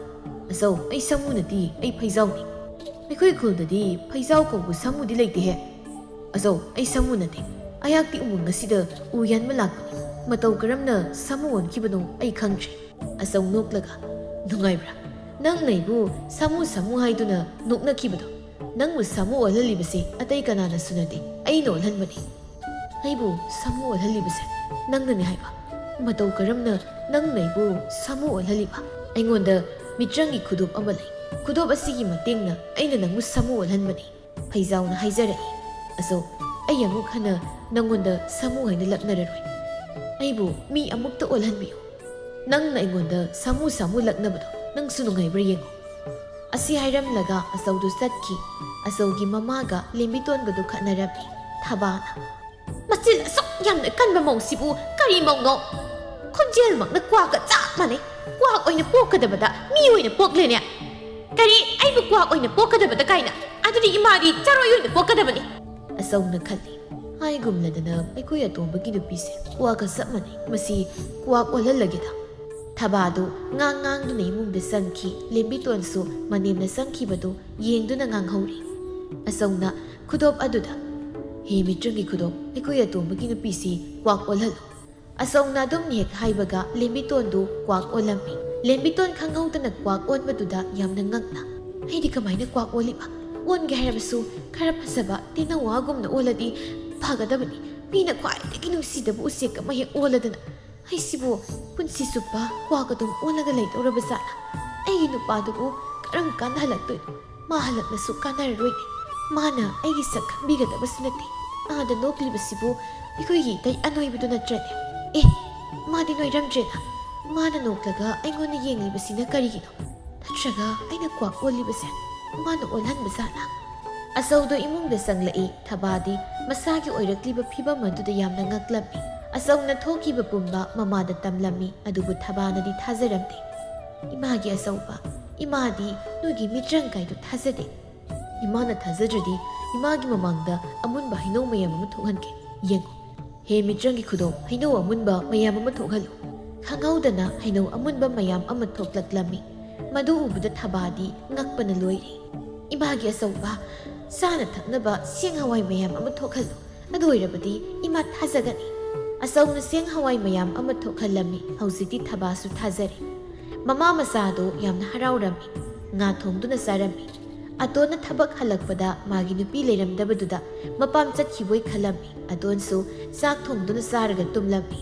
"ꯑꯆꯧ, ꯑꯩ ꯁꯥꯃꯨ ꯅꯠꯇꯦ, ꯑꯩ ꯐꯩꯖꯥꯎꯅꯤ꯫ ꯑꯩꯈꯣꯏ ꯈꯨꯜꯗꯗꯤ ꯐꯩꯖꯥꯎ ꯀꯧꯕ ꯁꯥꯃꯨꯗꯤ ꯂꯩꯇꯦꯍꯦ꯫" "ꯑꯆꯧ, ꯑꯩ ꯁꯥꯃꯨ ꯅꯠꯇꯦ꯫ ꯑꯩꯍꯥꯛꯇꯤ ꯎꯃꯪ ꯑꯁꯤꯗ ꯎ ꯌꯥꯟꯕ ꯂꯥꯛꯄꯅꯤ꯫ ꯃꯇꯧ ꯀꯔꯝꯅ ꯁꯥꯃꯨ ꯑꯣꯟꯈꯤꯕꯅꯣ ꯑꯩ ꯈꯪꯗ꯭ꯔꯦ꯫" ꯑꯆꯧ ꯅꯣꯛꯂꯒ, "ꯅꯨꯡꯉꯥꯏꯕ꯭ꯔꯥ? ꯅꯪꯅ ꯑꯩꯕꯨ ꯁꯥꯃꯨ ꯁꯥꯃꯨ ꯍꯥꯏꯗꯨꯅ ꯅꯣꯛꯅꯈꯤꯕꯗꯣ? ꯅꯪꯕꯨ ꯁꯥꯃꯨ ꯑꯣꯜꯍꯜꯂꯤꯕꯁꯤ ꯑꯇꯩ ꯀꯅꯥꯅꯁꯨ ꯅꯠꯇꯦ, ꯑꯩꯅ ꯑꯣꯜꯍꯟꯕꯅꯤ꯫ ꯑꯩꯕꯨ ꯁꯥꯃꯨ ꯑꯣꯜꯍꯜꯂꯤꯕꯁꯦ ꯅꯪꯅꯅꯤ ꯍꯥꯏꯕ? ꯃꯇꯧ ꯀꯔꯝꯅ ꯅꯪꯅ ꯑꯩꯕꯨ ꯁꯥꯃꯨ ꯑꯣꯜꯍꯜꯂꯤꯕ? ꯑꯩꯉꯣꯟꯗ ꯃꯤꯇ꯭ꯔꯪꯒꯤ ꯈꯨꯗꯣꯞ ꯑꯃ ꯂꯩ꯫ ꯈꯨꯗꯣꯞ ꯑꯁꯤꯒꯤ ꯃꯇꯦꯡꯅ ꯑꯩꯅ ꯅꯪꯕꯨ ꯁꯥꯃꯨ ꯑꯣꯜꯍꯟꯕꯅꯤ꯫ ꯐꯩꯖꯥꯎꯅ ꯍꯥꯏꯖꯔꯛꯏ꯫ ꯑꯆꯧ, ꯑꯩ ꯑꯃꯨꯛ ꯍꯟꯅ ꯅꯪꯉꯣꯟꯗ ꯁꯥꯃꯨ ꯍꯥꯏꯅ ꯂꯛꯅꯔꯔꯣꯏ꯫ ꯑꯩꯕꯨ ꯃꯤ ꯑꯃꯨꯛꯇ ꯑꯣꯜꯍꯟꯕꯤꯌꯨ꯫ ꯅꯪꯅ ꯑꯩꯉꯣꯟꯗ ꯁꯥꯃꯨ ꯁꯥꯃꯨ ꯂꯛꯅꯕꯗꯣ ꯅꯪꯁꯨ ꯅꯨꯡꯉꯥꯏꯕ꯭ꯔꯥ ꯌꯦꯡꯉꯨ꯫ ꯑꯁꯤ ꯍꯥꯏꯔꯝꯂꯒ ꯑꯆꯧꯗꯨ ꯆꯠꯈꯤ꯫ ꯑꯆꯧꯒꯤ ꯃꯃꯥꯒ ꯂꯦꯝꯕꯤꯇꯣꯟꯒꯗꯨ ꯈꯠꯅꯔꯝꯃꯤ꯫ ꯊꯕꯥꯅ, "ꯃꯆꯤꯟ ꯑꯁꯨꯛ ꯌꯥꯝꯅ ꯀꯟꯕ ꯃꯧꯁꯤꯕꯨ ꯀꯔꯤ ꯃꯧꯅꯣ? ꯈꯣꯟꯖꯦꯜꯃꯛꯅ ꯀ꯭ꯋꯥꯛꯀ ꯆꯞ ꯃꯥꯟꯅꯩ꯫ ꯀ꯭ꯋꯥꯛ ꯑꯣꯏꯅ ꯄꯣꯛꯀꯗꯕꯗ ꯃꯤ ꯑꯣꯏꯅ ꯄꯣꯛꯂꯦꯅꯦ꯫ ꯀꯔꯤ, ꯑꯩꯕꯨ ꯀ꯭ꯋꯥꯛ ꯑꯣꯏꯅ ꯄꯣꯛꯀꯗꯕꯗ ꯀꯥꯏꯅ? ꯑꯗꯨꯗꯤ ꯏꯃꯥꯗꯤ ꯆꯔꯣꯏ ꯑꯣꯏꯅ ꯄꯣꯛꯀꯗꯕꯅꯤ"꯫ ꯑꯆꯧꯅ ꯈꯜꯂꯤ꯫ ꯍꯥꯏꯒꯨꯝꯂꯗꯅ ꯑꯩꯈꯣꯏ ꯑꯇꯣꯝꯕꯒꯤ ꯅꯨꯄꯤꯁꯦ ꯀ꯭ꯋꯥꯛꯀ ꯆꯞ ꯃꯥꯟꯅꯩ꯫ ꯃꯁꯤ ꯀ꯭ꯋꯥꯛ ꯑꯣꯜꯍꯜꯂꯒꯦꯗ꯫ ꯊꯕꯥꯗꯨ ꯉꯥꯡ ꯉꯥꯡꯗꯨꯅ ꯏꯃꯨꯡꯗ ꯆꯪꯈꯤ꯫ ꯂꯦꯝꯕꯤꯇꯣꯟꯁꯨ ꯃꯅꯦꯝꯅ ꯆꯪꯈꯤꯕꯗꯨ ꯌꯦꯡꯗꯨꯅ ꯉꯥꯡꯍꯧꯔꯤ꯫ ꯑꯆꯧꯅ ꯈꯨꯗꯣꯞ ꯑꯗꯨꯗ, "ꯍꯦ ꯃꯤꯇ꯭ꯔꯪꯒꯤ ꯈꯨꯗꯣꯞ, ꯑꯩꯈꯣꯏ ꯑꯇꯣꯝꯕꯒꯤ ꯅꯨꯄꯤꯁꯤ ꯀ꯭ꯋꯥꯛ ꯑꯣꯜꯍꯜꯂꯨ"꯫ ꯑꯆꯧꯅ ꯑꯗꯨꯝ ꯍꯦꯛ ꯍꯥꯏꯕꯒ ꯂꯦꯝꯕꯤꯇꯣꯟꯗꯨ ꯀ꯭ꯋꯥꯛ ꯑꯣꯜꯂꯝꯃꯤ꯫ ꯂꯦꯝꯕꯤꯇꯣꯟ ꯈꯪꯍꯧꯗꯅ ꯀ꯭ꯋꯥꯛ ꯑꯣꯟꯕꯗꯨꯗ ꯌꯥꯝꯅ ꯉꯛꯅ, "ꯑꯩꯗꯤ ꯀꯃꯥꯏꯅ ꯀ꯭ꯋꯥꯛ ꯑꯣꯜꯂꯤꯕ? ꯑꯣꯟꯒꯦ ꯍꯥꯏꯔꯕꯁꯨ ꯈꯔ ꯐꯖꯕ ꯇꯦꯅꯋꯥꯒꯨꯝꯅ ꯑꯣꯜꯂꯗꯤ ꯐꯒꯗꯕꯅꯤ꯫ ꯃꯤꯅ ꯈ꯭ꯋꯥꯏꯗꯒꯤ ꯅꯨꯡꯁꯤꯗꯕ ꯎꯆꯦꯛ ꯑꯃ ꯍꯦꯛ ꯑꯣꯜꯂꯗꯅ꯫ ꯑꯩꯁꯤꯕꯨ ꯄꯨꯟꯁꯤ ꯆꯨꯞꯄ ꯀ꯭ꯋꯥꯛ ꯑꯗꯨꯝ ꯑꯣꯜꯂꯒ ꯂꯩꯗꯧꯔꯕ ꯖꯥꯠꯂ? ꯑꯩꯒꯤ ꯅꯨꯄꯥꯗꯨꯕꯨ ꯀꯔꯝ ꯀꯥꯟꯗ ꯍꯜꯂꯛꯇꯣꯏꯅꯣ? ꯃꯥ ꯍꯜꯂꯛꯂꯁꯨ ꯀꯥꯟꯅꯔꯔꯣꯏꯅꯦ꯫ ꯃꯥꯅ ꯑꯩꯒꯤ ꯁꯛ ꯈꯪꯕꯤꯒꯗꯕꯁꯨ ꯅꯠꯇꯦ꯫ ꯑꯥꯗ ꯅꯣꯛꯂꯤꯕꯁꯤꯕꯨ ꯑꯩꯈꯣꯏꯒꯤ ꯏꯇꯩ ꯑꯅꯣꯏꯕꯗꯨ ꯅꯠꯇ꯭ꯔꯅꯦ? ꯑꯦ, ꯃꯥꯗꯤ ꯅꯣꯏꯔꯝꯗ꯭ꯔꯦꯅ꯫ ꯃꯥꯅ ꯅꯣꯛꯂꯒ ꯑꯩꯉꯣꯟꯗ ꯌꯦꯡꯂꯤꯕꯁꯤꯅ ꯀꯔꯤꯒꯤꯅꯣ? ꯅꯠꯇ꯭ꯔꯒ ꯑꯩꯅ ꯀ꯭ꯋꯥꯛ ꯑꯣꯜꯂꯤꯕꯁꯦ ꯃꯥꯅ ꯑꯣꯜꯍꯟꯕ ꯖꯥꯠꯂ?" ꯑꯆꯧꯗꯣ ꯏꯃꯨꯡꯗ ꯆꯪꯂꯛꯏ꯫ ꯊꯕꯥꯗꯤ ꯃꯁꯥꯒꯤ ꯑꯣꯏꯔꯛꯂꯤꯕ ꯐꯤꯕꯝ ꯑꯗꯨꯗ ꯌꯥꯝꯅ ꯉꯛꯂꯝꯃꯤ꯫ ꯑꯆꯧꯅ ꯊꯣꯛꯈꯤꯕ ꯄꯨꯝꯕ ꯃꯃꯥꯗ ꯇꯝꯂꯝꯃꯤ, ꯑꯗꯨꯕꯨ ꯊꯕꯥꯅꯗꯤ ꯊꯥꯖꯔꯝꯗꯦ꯫ "ꯏꯃꯥꯒꯤ ꯑꯆꯧꯕ, ꯏꯃꯥꯗꯤ ꯅꯣꯏꯒꯤ ꯃꯤꯇ꯭ꯔꯪ ꯀꯥꯏꯗꯨ ꯊꯥꯖꯗꯦ꯫ ꯏꯃꯥꯅ ꯊꯥꯖꯗ꯭ꯔꯗꯤ ꯏꯃꯥꯒꯤ ꯃꯃꯥꯡꯗ ꯑꯃꯨꯟꯕ ꯍꯩꯅꯧ ꯃꯌꯥꯝ ꯑꯃ ꯊꯣꯛꯍꯟꯒꯦ꯫ ꯌꯦꯡꯉꯨ꯫ ꯍꯦ ꯃꯤꯇ꯭ꯔꯪꯒꯤ ꯈꯨꯗꯣꯞ, ꯍꯩꯅꯧ ꯑꯃꯨꯟꯕ ꯃꯌꯥꯝ ꯑꯃ ꯊꯣꯛꯍꯜꯂꯨ"꯫ ꯈꯪꯍꯧꯗꯅ ꯍꯩꯅꯧ ꯑꯃꯨꯟꯕ ꯃꯌꯥꯝ ꯑꯃ ꯊꯣꯛꯂꯛꯂꯝꯃꯤ꯫ ꯃꯗꯨ ꯎꯕꯗ ꯊꯕꯥꯗꯤ ꯉꯛꯄꯅ ꯂꯣꯏꯔꯦ꯫ "ꯏꯃꯥꯒꯤ ꯑꯆꯧꯕ, ꯆꯥꯅ ꯊꯛꯅꯕ ꯆꯦꯡ ꯍꯋꯥꯏ ꯃꯌꯥꯝ ꯑꯃ ꯊꯣꯛꯍꯜꯂꯨ꯫ ꯑꯗꯨ ꯑꯣꯏꯔꯕꯗꯤ ꯏꯃꯥ ꯊꯥꯖꯒꯅꯤ"꯫ ꯑꯆꯧꯅ ꯆꯦꯡ ꯍꯋꯥꯏ ꯃꯌꯥꯝ ꯑꯃ ꯊꯣꯛꯍꯜꯂꯝꯃꯤ꯫ ꯍꯧꯖꯤꯛꯇꯤ ꯊꯕꯥꯁꯨ ꯊꯥꯖꯔꯦ꯫ ꯃꯃꯥ ꯃꯆꯥꯗꯣ ꯌꯥꯝꯅ ꯍꯔꯥꯎꯔꯝꯃꯤ꯫ ꯉꯥ ꯊꯣꯡꯗꯨꯅ ꯆꯥꯔꯝꯃꯤ꯫ ꯑꯇꯣꯟꯅ ꯊꯕꯛ ꯍꯜꯂꯛꯄꯗ ꯃꯥꯒꯤ ꯅꯨꯄꯤ ꯂꯩꯔꯝꯗꯕꯗꯨꯗ ꯃꯄꯥꯝ ꯆꯠꯈꯤꯕꯣꯏ ꯈꯜꯂꯝꯃꯤ꯫ ꯑꯇꯣꯟꯁꯨ ꯆꯥꯛ ꯊꯣꯡꯗꯨꯅ ꯆꯥꯔꯒ ꯇꯨꯝꯂꯝꯃꯤ꯫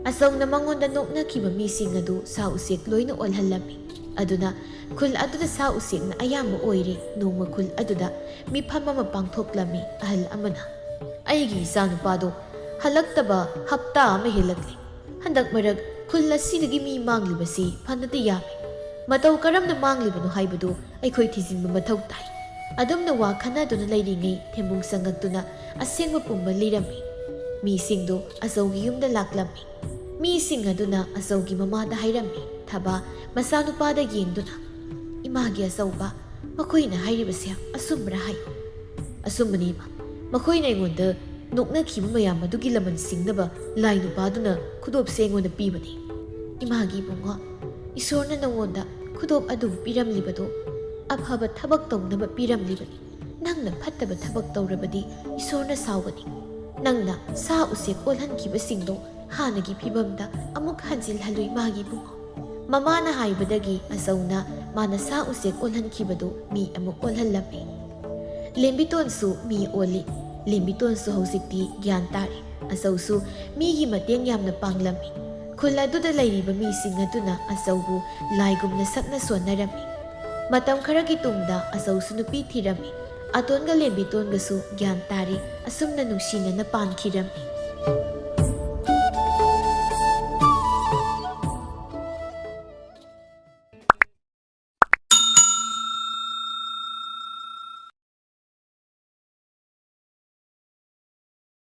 ꯑꯆꯧꯅ ꯃꯉꯣꯟꯗ ꯅꯣꯛꯅꯈꯤꯕ ꯃꯤꯁꯤꯡ ꯑꯗꯨ ꯁꯥ ꯎꯆꯦꯛ ꯂꯣꯏꯅ ꯑꯣꯜꯍꯜꯂꯝꯃꯤ꯫ ꯑꯗꯨꯅ ꯈꯨꯜ ꯑꯗꯨꯗ ꯁꯥ ꯎꯆꯦꯛꯅ ꯑꯌꯥꯝꯕ ꯑꯣꯏꯔꯦ꯫ ꯅꯣꯡꯃ ꯈꯨꯜ ꯑꯗꯨꯗ ꯃꯤꯐꯝ ꯑꯃ ꯄꯥꯡꯊꯣꯛꯂꯝꯃꯤ꯫ ꯑꯍꯜ ꯑꯃꯅ, "ꯑꯩꯒꯤ ꯏꯆꯥꯅꯨꯄꯥꯗꯣ ꯍꯜꯂꯛꯇꯕ ꯍꯞꯇꯥ ꯑꯃ ꯍꯦꯜꯂꯛꯂꯦ꯫ ꯍꯟꯗꯛ ꯃꯔꯛ ꯈꯨꯜ ꯑꯁꯤꯗꯒꯤ ꯃꯤ ꯃꯥꯡꯂꯤꯕꯁꯤ ꯐꯅꯗꯤ ꯌꯥꯝꯃꯤ꯫ ꯃꯇꯧ ꯀꯔꯝꯅ ꯃꯥꯡꯂꯤꯕꯅꯣ ꯍꯥꯏꯕꯗꯨ ꯑꯩꯈꯣꯏ ꯊꯤꯖꯤꯟꯕ ꯃꯊꯧ ꯇꯥꯏ"꯫ ꯑꯗꯨꯝꯅ ꯋꯥ ꯈꯟꯅꯗꯨꯅ ꯂꯩꯔꯤꯉꯩ ꯊꯦꯝꯕꯨꯡ ꯆꯪꯉꯛꯇꯨꯅ ꯑꯁꯦꯡꯕ ꯄꯨꯝꯕ ꯂꯤꯔꯝꯃꯤ꯫ ꯃꯤꯁꯤꯡꯗꯨ ꯑꯆꯧꯒꯤ ꯌꯨꯝꯗ ꯂꯥꯛꯂꯝꯃꯤ꯫ ꯃꯤꯁꯤꯡ ꯑꯗꯨꯅ ꯑꯆꯧꯒꯤ ꯃꯃꯥꯗ ꯍꯥꯏꯔꯝꯃꯤ꯫ ꯊꯕꯥ ꯃꯆꯥꯅꯨꯄꯥꯗ ꯌꯦꯡꯗꯨꯅ, "ꯏꯃꯥꯒꯤ ꯑꯆꯧꯕ, ꯃꯈꯣꯏꯅ ꯍꯥꯏꯔꯤꯕꯁꯦ ꯑꯆꯨꯝꯕ꯭ꯔꯥ ꯍꯥꯏꯌꯨ"꯫ "ꯑꯆꯨꯝꯕꯅꯤ, ꯏꯃꯥ꯫ ꯃꯈꯣꯏꯅ ꯑꯩꯉꯣꯟꯗ ꯅꯣꯛꯅꯈꯤꯕ ꯃꯌꯥꯝ ꯑꯗꯨꯒꯤ ꯂꯃꯟ ꯁꯤꯡꯅꯕ ꯂꯥꯏ ꯅꯨꯄꯥꯗꯨꯅ ꯈꯨꯗꯣꯞꯁꯦ ꯑꯩꯉꯣꯟꯗ ꯄꯤꯕꯅꯤ꯫ ꯏꯃꯥꯒꯤ ꯏꯕꯨꯡꯉꯣ, ꯏꯁꯣꯔꯅ ꯅꯉꯣꯟꯗ ꯈꯨꯗꯣꯞ ꯑꯗꯨ ꯄꯤꯔꯝꯂꯤꯕꯗꯨ ꯑꯐꯕ ꯊꯕꯛ ꯇꯧꯅꯕ ꯄꯤꯔꯝꯂꯤꯕꯅꯤ꯫ ꯅꯪꯅ ꯐꯠꯇꯕ ꯊꯕꯛ ꯇꯧꯔꯕꯗꯤ ꯏꯁꯣꯔꯅ ꯁꯥꯎꯒꯅꯤ꯫ ꯅꯪꯅ ꯁꯥ ꯎꯆꯦꯛ ꯑꯣꯜꯍꯟꯈꯤꯕꯁꯤꯡꯗꯣ ꯍꯥꯟꯅꯒꯤ ꯐꯤꯕꯝꯗ ꯑꯃꯨꯛ ꯍꯟꯖꯤꯜꯍꯜꯂꯨ, ꯏꯃꯥꯒꯤ ꯏꯕꯨꯡꯉꯣ"꯫ ꯃꯃꯥꯅ ꯍꯥꯏꯕꯗꯒꯤ ꯑꯆꯧꯅ ꯃꯥꯅ ꯁꯥ ꯎꯆꯦꯛ ꯑꯣꯜꯍꯟꯈꯤꯕꯗꯨ ꯃꯤ ꯑꯃꯨꯛ ꯑꯣꯜꯍꯜꯂꯝꯃꯤ꯫ ꯂꯦꯝꯕꯤꯇꯣꯟꯁꯨ ꯃꯤ ꯑꯣꯜꯂꯤ꯫ ꯂꯦꯝꯕꯤꯇꯣꯟꯁꯨ ꯍꯧꯖꯤꯛꯇꯤ ꯒ꯭ꯌꯥꯟ ꯇꯥꯔꯦ꯫ ꯑꯆꯧꯁꯨ ꯃꯤꯒꯤ ꯃꯇꯦꯡ ꯌꯥꯝꯅ ꯄꯥꯡꯂꯝꯃꯤ꯫ ꯈꯨꯜ ꯑꯗꯨꯗ ꯂꯩꯔꯤꯕ ꯃꯤꯁꯤꯡ ꯑꯗꯨꯅ ꯑꯆꯧꯕꯨ ꯂꯥꯏꯒꯨꯝꯅ ꯁꯛꯅ ꯁꯣꯟꯅꯔꯝꯃꯤ꯫ ꯃꯇꯝ ꯈꯔꯒꯤ ꯇꯨꯡꯗ ꯑꯆꯧꯁꯨ ꯅꯨꯄꯤ ꯊꯤꯔꯝꯃꯤ꯫ ꯑꯇꯣꯟꯒ ꯂꯦꯝꯕꯤꯇꯣꯟꯒꯁꯨ ꯒ꯭ꯌꯥꯟ ꯇꯥꯔꯦ꯫ ꯑꯁꯨꯝꯅ ꯅꯨꯡꯁꯤꯅꯅ ꯄꯥꯟꯈꯤꯔꯝꯃꯤ꯫